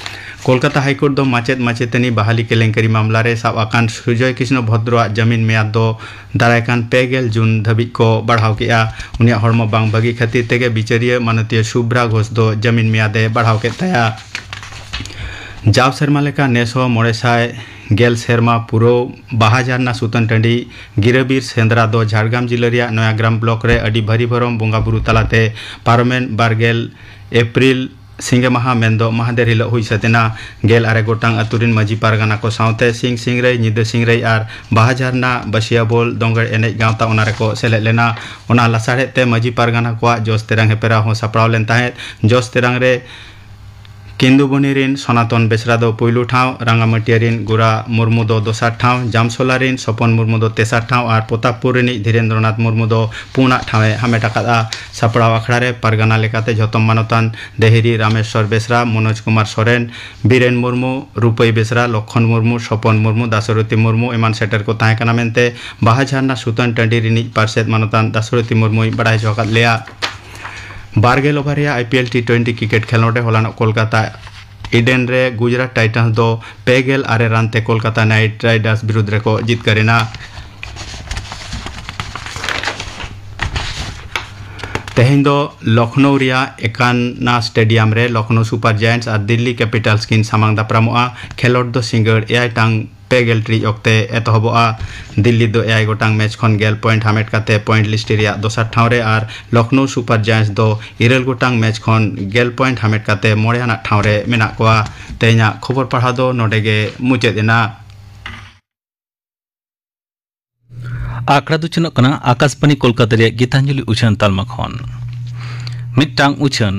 ᱠᱳᱞᱠᱟᱛᱟ ᱦᱟᱭᱠᱳᱨᱴ ᱫᱚ ᱢᱟᱪᱮᱫ ᱢᱟᱪᱮᱛᱟᱹᱱᱤ ᱵᱟᱦᱟᱞᱤ ᱠᱮᱞᱮᱝᱠᱟᱨᱤ ᱢᱟᱢᱞᱟ ᱨᱮ ᱥᱟᱵ ᱟᱠᱟᱱ ᱥᱩᱡᱚᱭ ᱠᱨᱤᱥᱱᱚ ᱵᱷᱚᱫᱨᱚᱣᱟᱜ ᱡᱟᱹᱢᱤᱱ ᱢᱮᱭᱟᱫ ᱫᱚ ᱫᱟᱨᱟᱭ ᱠᱟᱱ ᱯᱮ ᱜᱮᱞ ᱡᱩᱱ ᱫᱷᱟᱹᱵᱤᱡ ᱠᱚ ᱵᱟᱲᱦᱟᱣ ᱠᱮᱫᱼᱟ᱾ ᱩᱱᱤᱭᱟᱜ ᱦᱚᱲᱢᱚ ᱵᱟᱝ ᱵᱷᱟᱹᱜᱤ ᱠᱷᱟᱹᱛᱤᱨ ᱛᱮᱜᱮ ᱵᱤᱪᱟᱹᱨᱤᱭᱟᱹ ᱢᱟᱱᱚᱛᱤᱭᱟᱹ ᱥᱩᱵᱷᱨᱟ ᱜᱷᱳᱥ ᱫᱚ ᱡᱟᱹᱢᱤᱱ ᱢᱮᱭᱟᱫ ᱮ ᱵᱟᱲᱦᱟᱣ ᱠᱮᱫ ᱛᱟᱭᱟ᱾ ᱡᱟᱣ ᱥᱮᱨᱢᱟ ᱞᱮᱠᱟ ᱱᱮᱥ ᱦᱚᱸ ᱢᱚᱬᱮ ᱥᱟᱭ ᱜᱮᱞ ᱥᱮᱨᱢᱟ ᱯᱩᱨᱟᱹᱣ ᱵᱟᱦᱟ ᱡᱷᱟᱨᱱᱟ ᱥᱩᱛᱟᱹᱱ ᱴᱟᱺᱰᱤ ᱜᱤᱨᱟᱹᱵᱤᱨ ᱥᱮᱸᱫᱽᱨᱟ ᱫᱚ ᱡᱷᱟᱲᱜᱨᱟᱢ ᱡᱤᱞᱟᱹ ᱨᱮᱭᱟᱜ ᱱᱚᱭᱟᱜᱨᱟᱢ ᱵᱞᱚᱠ ᱨᱮ ᱟᱹᱰᱤ ᱵᱷᱟᱹᱨᱤ ᱵᱷᱚᱨᱚᱢ ᱵᱚᱸᱜᱟ ᱵᱩᱨᱩ ᱛᱟᱞᱟᱛᱮ ᱯᱟᱨᱚᱢᱮᱱ ᱵᱟᱨ ᱜᱮᱞ ᱮᱯᱨᱤᱞ ᱥᱤᱸᱜᱮ ᱢᱟᱦᱟ ᱢᱮᱱᱫᱚ ᱢᱟᱦᱫᱮᱨ ᱦᱤᱞᱳᱜ ᱦᱩᱭ ᱥᱟᱹᱛ ᱮᱱᱟ᱾ ᱜᱮᱞ ᱟᱨᱮ ᱜᱚᱴᱟᱝ ᱟᱹᱛᱩ ᱨᱤᱱ ᱢᱟᱹᱡᱷᱤ ᱯᱟᱨᱜᱟᱱᱟ ᱠᱚ ᱥᱟᱶᱛᱮ ᱥᱤᱧ ᱥᱤᱝᱨᱟᱹᱭ, ᱧᱤᱫᱟᱹ ᱥᱤᱝᱨᱟᱹᱭ ᱟᱨ ᱵᱟᱦᱟ ᱡᱷᱟᱨᱱᱟ ᱵᱟᱹᱥᱭᱟᱹ ᱵᱚᱞ ᱫᱚᱝᱜᱟᱹᱲ ᱮᱱᱮᱡ ᱜᱟᱶᱛᱟ ᱚᱱᱟ ᱨᱮᱠᱚ ᱥᱮᱞᱮᱫ ᱞᱮᱱᱟ᱾ ᱚᱱᱟ ᱞᱟᱥᱟᱲᱦᱮᱫ ᱛᱮ ᱢᱟᱹᱡᱷᱤ ᱯᱟᱨᱜᱟᱱᱟ ᱠᱚᱣᱟᱜ ᱡᱚᱥ ᱛᱮᱨᱟᱝ ᱦᱮᱯᱨᱟᱣ ᱦᱚᱸ ᱥᱟᱯᱲᱟᱣ ᱞᱮᱱ ᱛᱟᱦᱮᱸᱫ᱾ ᱡᱚᱥ ᱛᱮᱨᱟᱝ ᱨᱮ ᱠᱮᱱᱫᱩᱵᱚᱱᱤ ᱨᱤᱱ ᱥᱚᱱᱟᱛᱚᱱ ᱵᱮᱥᱨᱟ ᱫᱚ ᱯᱩᱭᱞᱩ ᱴᱷᱟᱶ, ᱨᱟᱝᱜᱟᱢᱟᱹᱴᱤᱭᱟᱹ ᱨᱤᱱ ᱜᱩᱨᱟ ᱢᱩᱨᱢᱩ ᱫᱚ ᱫᱚᱥᱟᱨ ᱴᱷᱟᱶ, ᱡᱟᱢᱥᱚᱞᱟ ᱨᱤᱱ ᱥᱚᱯᱚᱱ ᱢᱩᱨᱢᱩ ᱫᱚ ᱛᱮᱥᱟᱨ ᱴᱷᱟᱶ ᱟᱨ ᱯᱨᱚᱛᱟᱯᱯᱩᱨ ᱨᱤᱱᱤᱡ ᱫᱷᱤᱨᱮᱱᱫᱨᱚᱱᱟᱛᱷ ᱢᱩᱨᱢᱩ ᱫᱚ ᱯᱩᱱᱟᱜ ᱴᱷᱟᱶ ᱮ ᱦᱟᱢᱮᱴ ᱟᱠᱟᱫᱼᱟ᱾ ᱥᱟᱯᱲᱟᱣ ᱟᱠᱷᱲᱟ ᱨᱮ ᱯᱟᱨᱜᱟᱱᱟ ᱞᱮᱠᱟᱛᱮ ᱡᱷᱚᱛᱚᱢ ᱢᱟᱱᱚᱛᱟᱱ ᱫᱮᱦᱤᱨᱤ ᱨᱟᱢᱮᱥᱣᱚᱨ ᱵᱮᱥᱨᱟ, ᱢᱚᱱᱳᱡᱽ ᱠᱩᱢᱟᱨ ᱥᱚᱨᱮᱱ, ᱵᱤᱨᱮᱱ ᱢᱩᱨᱢᱩ, ᱨᱩᱯᱟᱹᱭ ᱵᱮᱥᱨᱟ, ᱞᱚᱠᱠᱷᱚᱱ ᱢᱩᱨᱢᱩ, ᱥᱚᱯᱚᱱ ᱢᱩᱨᱢᱩ, ᱫᱟᱥᱚᱨᱚᱛᱷᱤ ᱢᱩᱨᱢᱩ ᱮᱢᱟᱱ ᱥᱮᱴᱮᱨ ᱠᱚ ᱛᱟᱦᱮᱸ ᱠᱟᱱᱟ ᱢᱮᱱᱛᱮ ᱵᱟᱦᱟ ᱡᱷᱟᱨᱱᱟ ᱥᱩᱛᱟᱹᱱ ᱴᱟᱺᱰᱤ ᱨᱤᱱᱤᱡ ᱯᱟᱨᱥᱮᱛ ᱢᱟᱱᱚᱛᱟᱱ ᱫᱟᱥᱚᱨᱚᱛᱷᱤ ᱢᱩᱨᱢᱩᱭ ᱵᱟᱰᱟᱭ ᱦᱚᱪᱚ ᱟᱠᱟᱫ ᱞᱮᱭᱟ᱾ ᱵᱟᱨ ᱜᱮᱞ ᱳᱵᱷᱟᱨ ᱨᱮᱭᱟᱜ I P L T twenty cricket ᱠᱷᱮᱞᱳᱸᱰ ᱨᱮ ᱦᱚᱞᱟᱱᱚᱜ ᱠᱳᱞᱠᱟᱛᱟ ᱤᱰᱮᱱ ᱨᱮ ᱜᱩᱡᱽᱨᱟᱴ ᱴᱟᱭᱴᱟᱱᱥ ᱫᱚ ᱯᱮ ᱜᱮᱞ ᱟᱨᱮ ᱨᱟᱱ ᱛᱮ ᱠᱳᱞᱠᱟᱛᱟ ᱱᱟᱭᱤᱴ ᱨᱟᱭᱰᱟᱨᱥ ᱵᱤᱨᱩᱫᱽ ᱨᱮᱠᱚ ᱡᱤᱛᱠᱟᱹᱨ ᱮᱱᱟ᱾ ᱛᱮᱦᱮᱧ ᱫᱚ ᱞᱚᱠᱷᱱᱳ ᱨᱮᱭᱟᱜ ᱮᱠᱟᱱᱟ ᱥᱴᱮᱰᱤᱭᱟᱢ ᱨᱮ ᱞᱚᱠᱷᱱᱳ ᱥᱩᱯᱟᱨ ᱡᱟᱭᱮᱱᱴᱥ ᱟᱨ ᱫᱤᱞᱞᱤ ᱠᱮᱯᱤᱴᱟᱞᱥ ᱠᱤᱱ ᱥᱟᱢᱟᱝ ᱫᱟᱯᱨᱟᱢᱚᱜᱼᱟ᱾ ᱠᱷᱮᱞᱳᱰ ᱫᱚ ᱥᱤᱸᱜᱟᱹᱲ ᱮᱭᱟᱭ ᱴᱟᱝ ᱯᱮ ᱜᱮᱞ ᱴᱤᱲᱤᱡ ᱚᱠᱛᱮ ᱮᱛᱚᱦᱚᱵᱚᱜᱼᱟ᱾ ᱫᱤᱞᱞᱤ ᱫᱚ ᱮᱭᱟᱭ ᱜᱚᱴᱟᱝ ᱢᱮᱪ ᱠᱷᱚᱱ ᱜᱮᱞ ᱯᱚᱭᱮᱱᱴ ᱦᱟᱢᱮᱴ ᱠᱟᱛᱮ ᱯᱚᱭᱮᱱᱴ ᱞᱤᱥᱴ ᱨᱮᱭᱟᱜ ᱫᱚᱥᱟᱨ ᱴᱷᱟᱶ ᱨᱮ ᱟᱨ ᱞᱚᱠᱷᱱᱳ ᱥᱩᱯᱟᱨ ᱡᱟᱭᱮᱱᱴᱥ ᱫᱚ ᱤᱨᱟᱹᱞ ᱜᱚᱴᱟᱝ ᱢᱮᱪ ᱠᱷᱚᱱ ᱜᱮᱞ ᱯᱚᱭᱮᱱᱴ ᱦᱟᱢᱮᱴ ᱠᱟᱛᱮ ᱢᱚᱬᱮ ᱟᱱᱟᱜ ᱴᱷᱟᱶ ᱨᱮ ᱢᱮᱱᱟᱜ ᱠᱚᱣᱟ᱾ ᱛᱮᱦᱮᱧᱟᱜ ᱠᱷᱚᱵᱚᱨ ᱯᱟᱲᱦᱟᱣ ᱫᱚ ᱱᱚᱰᱮ ᱜᱮ ᱢᱩᱪᱟᱹᱫ ᱮᱱᱟ᱾ ᱟᱠᱷᱲᱟ ᱫᱚ ᱩᱪᱷᱟᱹᱱᱚᱜ ᱠᱟᱱᱟ ᱟᱠᱟᱥᱵᱟᱱᱤ ᱠᱳᱞᱠᱟᱛᱟ ᱨᱮᱭᱟᱜ ᱜᱤᱛᱟᱧᱡᱚᱞᱤ ᱩᱪᱷᱟᱹᱱ ᱛᱟᱞᱢᱟ ᱠᱷᱚᱱ᱾ ᱢᱤᱫᱴᱟᱝ ᱩᱪᱷᱟᱹᱱ᱾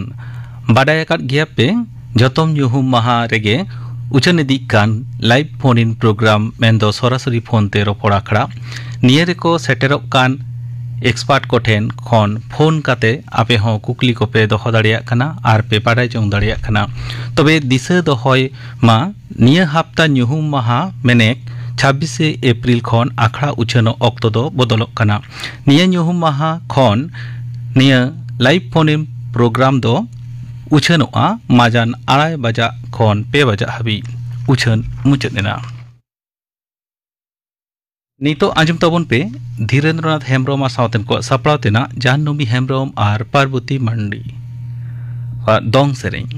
ᱵᱟᱰᱟᱭ ᱟᱠᱟᱫ ᱜᱮᱭᱟ ᱯᱮ, ᱡᱚᱛᱚᱢ ᱧᱩᱦᱩᱢ ᱢᱟᱦᱟ ᱨᱮᱜᱮ ᱩᱪᱷᱟᱹᱱ ᱤᱫᱤᱜ ᱠᱟᱱ ᱞᱟᱭᱤᱵᱷ ᱯᱷᱳᱱ ᱤᱱ ᱯᱨᱳᱜᱨᱟᱢ, ᱢᱮᱱᱫᱚ ᱥᱚᱨᱟᱥᱚᱨᱤ ᱯᱷᱳᱱ ᱛᱮ ᱨᱚᱯᱚᱲ ᱟᱠᱷᱲᱟ᱾ ᱱᱤᱭᱟᱹ ᱨᱮᱠᱚ ᱥᱮᱴᱮᱨᱚᱜ ᱠᱟᱱ ᱮᱠᱥᱯᱟᱨᱴ ᱠᱚᱴᱷᱮᱱ ᱠᱷᱚᱱ ᱯᱷᱳᱱ ᱠᱟᱛᱮ ᱟᱯᱮ ᱦᱚᱸ ᱠᱩᱠᱞᱤ ᱠᱚᱯᱮ ᱫᱚᱦᱚ ᱫᱟᱲᱮᱭᱟᱜ ᱠᱟᱱᱟ ᱟᱨ ᱯᱮ ᱵᱟᱰᱟᱭ ᱡᱚᱝ ᱫᱟᱲᱮᱭᱟᱜ ᱠᱟᱱᱟ᱾ ᱛᱚᱵᱮ ᱫᱤᱥᱟᱹ ᱫᱚᱦᱚᱭ ᱢᱟ, ᱱᱤᱭᱟᱹ ᱦᱟᱯᱛᱟ ᱧᱩᱦᱩᱢ ᱢᱟᱦᱟ ᱢᱮᱱᱮᱠ ᱪᱷᱟᱵᱵᱤᱥᱮ ᱮᱯᱨᱤᱞ ᱠᱷᱚᱱ ᱟᱠᱷᱲᱟ ᱩᱪᱷᱟᱹᱱᱚᱜ ᱚᱠᱛᱚ ᱫᱚ ᱵᱚᱫᱚᱞᱚᱜ ᱠᱟᱱᱟ᱾ ᱱᱤᱭᱟᱹ ᱧᱩᱦᱩᱢ ᱢᱟᱦᱟ ᱠᱷᱚᱱ ᱱᱤᱭᱟᱹ ᱞᱟᱭᱤᱵᱷ ᱯᱷᱳᱱ ᱤᱱ ᱯᱨᱳᱜᱨᱟᱢ ᱫᱚ ᱩᱪᱷᱟᱹᱱᱚᱜᱼᱟ ᱢᱟᱡᱟᱱ ᱟᱲᱟᱭ ᱵᱟᱡᱟᱜ ᱠᱷᱚᱱ ᱯᱮ ᱵᱟᱡᱟᱜ ᱦᱟᱹᱵᱤᱡ᱾ ᱩᱪᱷᱟᱹᱱ ᱢᱩᱪᱟᱹᱫ ᱮᱱᱟ᱾ ᱱᱤᱛᱚᱜ ᱟᱸᱡᱚᱢ ᱛᱟᱵᱚᱱ ᱯᱮ ᱫᱷᱤᱨᱮᱱᱫᱨᱚᱱᱟᱛᱷ ᱦᱮᱢᱵᱨᱚᱢ ᱟᱨ ᱥᱟᱶᱛᱮᱱ ᱠᱚᱣᱟᱜ ᱥᱟᱯᱲᱟᱣ ᱛᱮᱱᱟᱜ ᱡᱟᱦᱱᱚᱵᱤ ᱦᱮᱢᱵᱨᱚᱢ ᱟᱨ ᱯᱟᱨᱵᱚᱛᱤ ᱢᱟᱱᱰᱤ ᱟᱜ ᱫᱚᱝ ᱥᱮᱨᱮᱧ᱾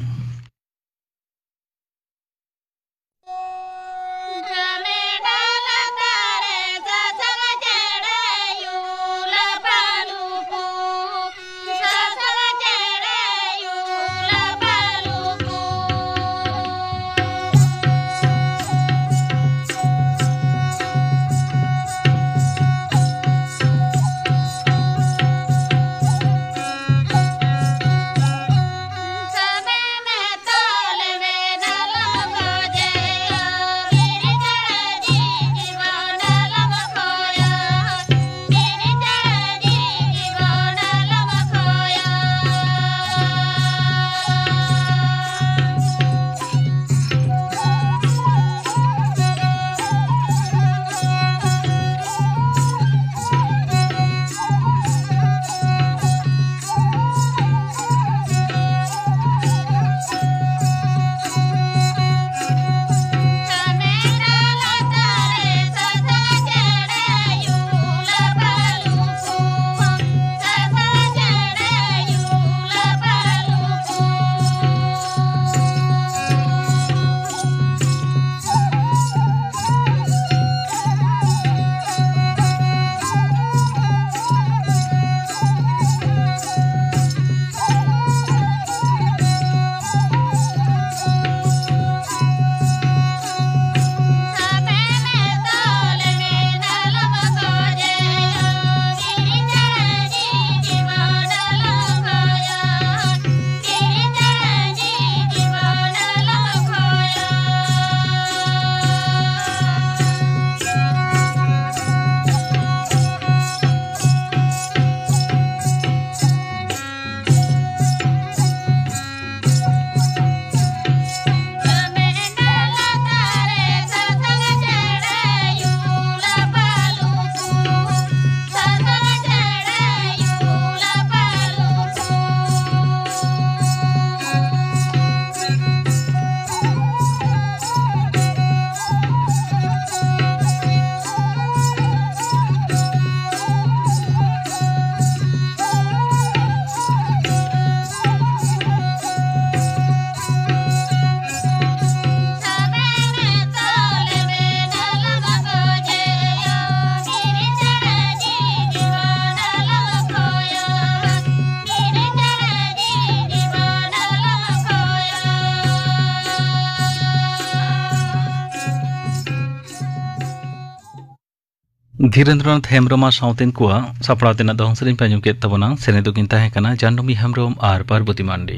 ᱫᱷᱤᱨᱮᱱᱫᱨᱚᱱᱟᱛᱷ ᱦᱮᱢᱵᱽᱨᱚᱢ ᱟᱨ ᱥᱟᱶᱛᱮᱱ ᱠᱚᱣᱟᱜ ᱥᱟᱯᱲᱟᱣ ᱛᱮᱱᱟᱜ ᱫᱚᱝ ᱥᱮᱨᱮᱧ ᱯᱮ ᱟᱸᱡᱚᱢ ᱠᱮᱫ ᱛᱟᱵᱚᱱᱟ᱾ ᱥᱮᱨᱮᱧ ᱫᱚᱠᱤᱱ ᱛᱟᱦᱮᱸ ᱠᱟᱱᱟ ᱡᱟᱦᱱᱚᱢᱤ ᱦᱮᱢᱵᱽᱨᱚᱢ ᱟᱨ ᱯᱟᱨᱵᱚᱛᱤ ᱢᱟᱱᱰᱤ᱾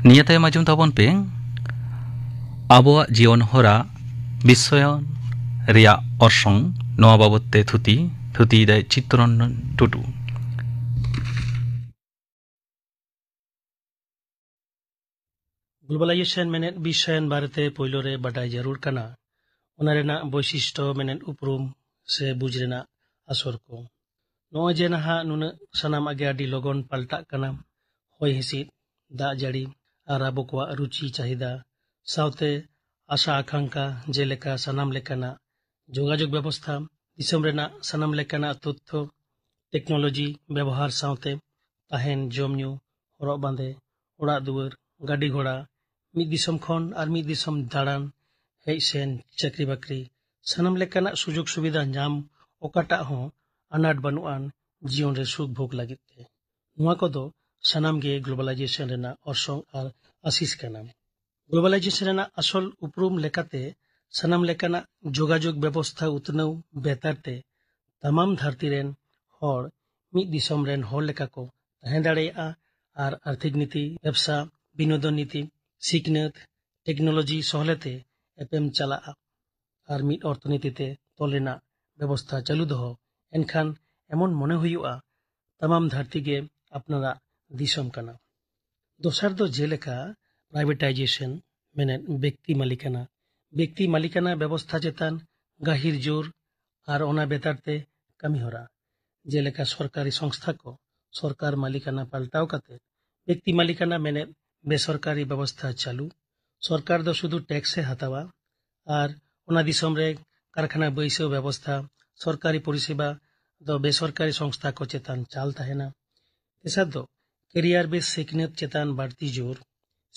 ᱱᱤᱭᱟᱹ ᱛᱟᱭᱚᱢ ᱟᱸᱡᱚᱢ ᱛᱟᱵᱚᱱ ᱯᱮ ᱟᱵᱚᱣᱟᱜ ᱡᱤᱭᱚᱱ ᱦᱚᱨᱟ ᱵᱤᱥᱥᱚᱭᱟᱱ ᱨᱮᱭᱟᱜ ᱚᱨᱥᱚᱝ, ᱱᱚᱣᱟ ᱵᱟᱵᱚᱛ ᱛᱮ ᱛᱷᱩᱛᱤ, ᱛᱷᱩᱛᱤᱭᱮᱫᱟᱭ ᱪᱤᱛᱛᱚᱨᱚᱱᱡᱚᱱ ᱴᱩᱰᱩ᱾ Globalization ᱢᱮᱱᱮᱫ ᱵᱤᱥᱥᱟᱭᱟᱱ ᱵᱟᱨᱮᱛᱮ ᱯᱳᱭᱞᱳ ᱨᱮ ᱵᱟᱰᱟᱭ ᱡᱟᱹᱨᱩᱲ ᱠᱟᱱᱟ, ᱚᱱᱟ ᱨᱮᱱᱟᱜ ᱵᱳᱭᱥᱤᱥᱴᱚ ᱢᱮᱱᱮᱫ ᱩᱯᱨᱩᱢ ᱥᱮ ᱵᱩᱡᱽ ᱨᱮᱱᱟᱜ ᱟᱥᱚᱨ ᱠᱚ᱾ ᱱᱚᱜᱼᱚᱭ ᱡᱮ ᱱᱟᱦᱟᱜ ᱱᱩᱱᱟᱹᱜ ᱥᱟᱱᱟᱢᱟᱜ ᱜᱮ ᱟᱹᱰᱤ ᱞᱚᱜᱚᱱ ᱯᱟᱞᱴᱟᱜ ᱠᱟᱱᱟ, ᱦᱚᱭ ᱦᱤᱸᱥᱤᱫ, ᱫᱟᱜ ᱡᱟᱹᱲᱤ ᱟᱨ ᱟᱵᱚ ᱠᱚᱣᱟᱜ ᱨᱩᱪᱤ ᱪᱟᱦᱤᱫᱟ, ᱥᱟᱶᱛᱮ ᱟᱥᱟ ᱟᱠᱟᱝᱠᱷᱟ, ᱡᱮᱞᱮᱠᱟ ᱥᱟᱱᱟᱢ ᱞᱮᱠᱟᱱᱟᱜ ᱡᱳᱜᱟᱡᱳᱜᱽ ᱵᱮᱵᱚᱥᱛᱷᱟ, ᱫᱤᱥᱚᱢ ᱨᱮᱱᱟᱜ ᱥᱟᱱᱟᱢ ᱞᱮᱠᱟᱱᱟᱜ ᱛᱚᱛᱛᱷᱚ, ᱴᱮᱠᱱᱳᱞᱚᱡᱤ ᱵᱮᱵᱚᱦᱟᱨ ᱥᱟᱶᱛᱮ ᱛᱟᱦᱮᱱ, ᱡᱚᱢ ᱧᱩ, ᱦᱚᱨᱚᱜ ᱵᱟᱸᱫᱮ, ᱚᱲᱟᱜ ᱫᱩᱣᱟᱹᱨ, ᱜᱟᱹᱰᱤ ᱜᱷᱚᱲᱟ, ᱢᱤᱫ ᱫᱤᱥᱚᱢ ᱠᱷᱚᱱ ᱟᱨ ᱢᱤᱫ ᱫᱤᱥᱚᱢ ᱫᱟᱬᱟᱱ, ᱦᱮᱡ ᱥᱮᱱ, ᱪᱟᱹᱠᱨᱤ ᱵᱟᱹᱠᱨᱤ, ᱥᱟᱱᱟᱢ ᱞᱮᱠᱟᱱᱟᱜ ᱥᱩᱡᱳᱜᱽ ᱥᱩᱵᱤᱫᱷᱟ ᱧᱟᱢ ᱚᱠᱟᱴᱟᱜ ᱦᱚᱸ ᱟᱱᱟᱴ ᱵᱟᱹᱱᱩᱜ ᱟᱱ ᱡᱤᱭᱚᱱ ᱨᱮ ᱥᱩᱠ ᱵᱷᱳᱜᱽ ᱞᱟᱹᱜᱤᱫ ᱛᱮ᱾ ᱱᱚᱣᱟ ᱠᱚᱫᱚ ᱥᱟᱱᱟᱢ ᱜᱮ ᱜᱞᱳᱵᱟᱞᱟᱭᱡᱮᱥᱚᱱ ᱨᱮᱱᱟᱜ ᱚᱨᱥᱚᱝ ᱟᱨ ᱟᱥᱤᱥ ᱠᱟᱱᱟ᱾ ᱜᱞᱳᱵᱟᱞᱟᱭᱡᱮᱥᱚᱱ ᱨᱮᱱᱟᱜ ᱟᱥᱚᱞ ᱩᱯᱨᱩᱢ ᱞᱮᱠᱟᱛᱮ ᱥᱟᱱᱟᱢ ᱞᱮᱠᱟᱱᱟᱜ ᱡᱳᱜᱟᱡᱳᱜᱽ ᱵᱮᱵᱚᱥᱛᱷᱟ ᱩᱛᱱᱟᱹᱣ ᱵᱮᱛᱟᱨ ᱛᱮ ᱛᱟᱢᱟᱢ ᱫᱷᱟᱹᱨᱛᱤ ᱨᱮᱱ ᱦᱚᱲ ᱢᱤᱫ ᱫᱤᱥᱚᱢ ᱨᱮᱱ ᱦᱚᱲ ᱞᱮᱠᱟ ᱠᱚ ᱛᱟᱦᱮᱸ ᱫᱟᱲᱮᱭᱟᱜᱼᱟ ᱟᱨ ᱟᱨᱛᱷᱤᱠ ᱱᱤᱛᱤ, ᱵᱮᱵᱽᱥᱟ, ᱵᱤᱱᱳᱫᱚᱱ ᱱᱤᱛᱤ, ᱥᱤᱠᱷᱱᱟᱹᱛ, ᱴᱮᱠᱱᱳᱞᱚᱡᱤ ᱥᱚᱦᱞᱮᱛᱮ ᱮᱯᱮᱢ ᱪᱟᱞᱟᱜᱼᱟ ᱟᱨ ᱢᱤᱫ ᱚᱨᱛᱷᱚᱱᱤᱛᱤ ᱛᱮ ᱛᱚᱞ ᱨᱮᱱᱟᱜ ᱵᱮᱵᱚᱥᱛᱷᱟ ᱪᱟᱹᱞᱩ ᱫᱚᱦᱚ, ᱮᱱᱠᱷᱟᱱ ᱮᱢᱚᱱ ᱢᱚᱱᱮ ᱦᱩᱭᱩᱜᱼᱟ ᱛᱟᱢᱟᱢ ᱫᱷᱟᱹᱨᱛᱤ ᱜᱮ ᱟᱯᱱᱟᱨᱟᱜ ᱫᱤᱥᱚᱢ ᱠᱟᱱᱟ᱾ ᱫᱚᱥᱟᱨ ᱫᱚ ᱡᱮᱞᱮᱠᱟ ᱯᱨᱟᱭᱵᱷᱮᱴᱟᱭᱡᱮᱥᱚᱱ, ᱢᱮᱱᱮᱫ ᱵᱮᱠᱛᱤ ᱢᱟᱹᱞᱤᱠᱟᱱᱟ᱾ ᱵᱮᱠᱛᱤ ᱢᱟᱹᱞᱤᱠᱟᱱᱟ ᱵᱮᱵᱚᱥᱛᱷᱟ ᱪᱮᱛᱟᱱ ᱜᱟᱹᱦᱤᱨ ᱡᱳᱨ ᱟᱨ ᱚᱱᱟ ᱵᱮᱛᱟᱨ ᱛᱮ ᱠᱟᱹᱢᱤᱦᱚᱨᱟ, ᱡᱮᱞᱮᱠᱟ ᱥᱚᱨᱠᱟᱨᱤ ᱥᱚᱝᱥᱛᱷᱟ ᱠᱚ ᱥᱚᱨᱠᱟᱨ ᱢᱟᱹᱞᱤᱠᱟᱱᱟ ᱯᱟᱞᱴᱟᱣ ᱠᱟᱛᱮ ᱵᱮᱠᱛᱤ ᱢᱟᱹᱞᱤᱠᱟᱱᱟ, ᱢᱮᱱᱮᱫ ᱵᱮᱥᱚᱨᱠᱟᱨᱤ ᱵᱮᱵᱚᱥᱛᱷᱟ ᱪᱟᱹᱞᱩ᱾ ᱥᱚᱨᱠᱟᱨ ᱫᱚ ᱥᱩᱫᱷᱩ ᱴᱮᱠᱥ ᱮ ᱦᱟᱛᱟᱣᱟ ᱟᱨ ᱚᱱᱟ ᱫᱤᱥᱚᱢ ᱨᱮ ᱠᱟᱨᱠᱷᱟᱱᱟ ᱵᱟᱹᱭᱥᱟᱹᱣ ᱵᱮᱵᱚᱥᱛᱷᱟ ᱥᱚᱨᱠᱟᱨᱤ ᱯᱚᱨᱤᱥᱮᱵᱟ ᱫᱚ ᱵᱮᱥᱚᱨᱠᱟᱨᱤ ᱥᱚᱝᱥᱛᱷᱟ ᱠᱚ ᱪᱮᱛᱟᱱ ᱪᱟᱞ ᱛᱟᱦᱮᱱᱟ᱾ ᱛᱮᱥᱟᱨ ᱫᱚ ᱠᱮᱨᱤᱭᱟᱨ ᱵᱮᱥ ᱥᱤᱠᱷᱱᱟᱹᱛ ᱪᱮᱛᱟᱱ ᱵᱟᱹᱲᱛᱤ ᱡᱳᱨ᱾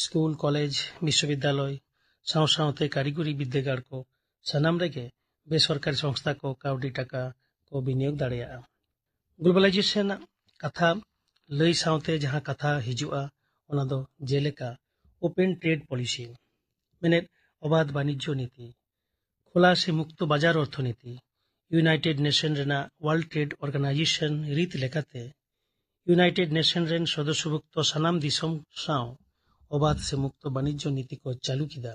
ᱥᱠᱩᱞ, ᱠᱚᱞᱮᱡᱽ, ᱵᱤᱥᱥᱚᱵᱤᱫᱽᱫᱟᱞᱚᱭ ᱥᱟᱶ ᱥᱟᱶᱛᱮ ᱠᱟᱹᱨᱤᱜᱚᱨᱤ ᱵᱤᱫᱽᱫᱟᱹᱜᱟᱲ ᱠᱚ ᱥᱟᱱᱟᱢ ᱨᱮᱜᱮ ᱵᱮᱥᱚᱨᱠᱟᱨᱤ ᱥᱚᱝᱥᱛᱷᱟ ᱠᱚ ᱠᱟᱹᱣᱰᱤ ᱴᱟᱠᱟ ᱠᱚ ᱵᱤᱱᱤᱭᱳᱜᱽ ᱫᱟᱲᱮᱭᱟᱜᱼᱟ᱾ ᱜᱞᱳᱵᱟᱞᱟᱭᱡᱮᱥᱚᱱ ᱨᱮᱱᱟᱜ ᱠᱟᱛᱷᱟ ᱞᱟᱹᱭ ᱥᱟᱶᱛᱮ ᱡᱟᱦᱟᱸ ᱠᱟᱛᱷᱟ ᱦᱤᱡᱩᱜᱼᱟ, ᱚᱱᱟ ᱫᱚ ᱡᱮᱞᱮᱠᱟ ᱳᱯᱮᱱ ᱴᱨᱮᱰ ᱯᱚᱞᱤᱥᱤ, ᱢᱮᱱᱮᱫ ᱚᱵᱟᱫᱷ ᱵᱟᱱᱤᱡᱽᱡᱚ ᱱᱤᱛᱤ, ᱠᱷᱳᱞᱟ ᱥᱮ ᱢᱩᱠᱛᱚ ᱵᱟᱡᱟᱨ ᱚᱨᱛᱷᱚᱱᱤᱛᱤ, ᱤᱭᱩᱱᱟᱭᱴᱮᱰ ᱱᱮᱥᱚᱱ ᱨᱮᱱᱟᱜ ᱳᱣᱟᱨᱞᱰ ᱴᱨᱮᱰ ᱚᱨᱜᱟᱱᱟᱭᱡᱮᱥᱚᱱ ᱨᱤᱛ ᱞᱮᱠᱟᱛᱮ ᱤᱭᱩᱱᱟᱭᱴᱮᱰ ᱱᱮᱥᱚᱱ ᱨᱮᱱ ᱥᱚᱫᱚᱥᱥᱚᱵᱷᱩᱠᱛᱚ ᱥᱟᱱᱟᱢ ᱫᱤᱥᱚᱢ ᱥᱟᱶ ᱚᱵᱟᱫ ᱥᱮ ᱢᱩᱠᱛᱚ ᱵᱟᱱᱤᱡᱽᱡᱚ ᱱᱤᱛᱤ ᱠᱚ ᱪᱟᱹᱞᱩ ᱠᱮᱫᱟ᱾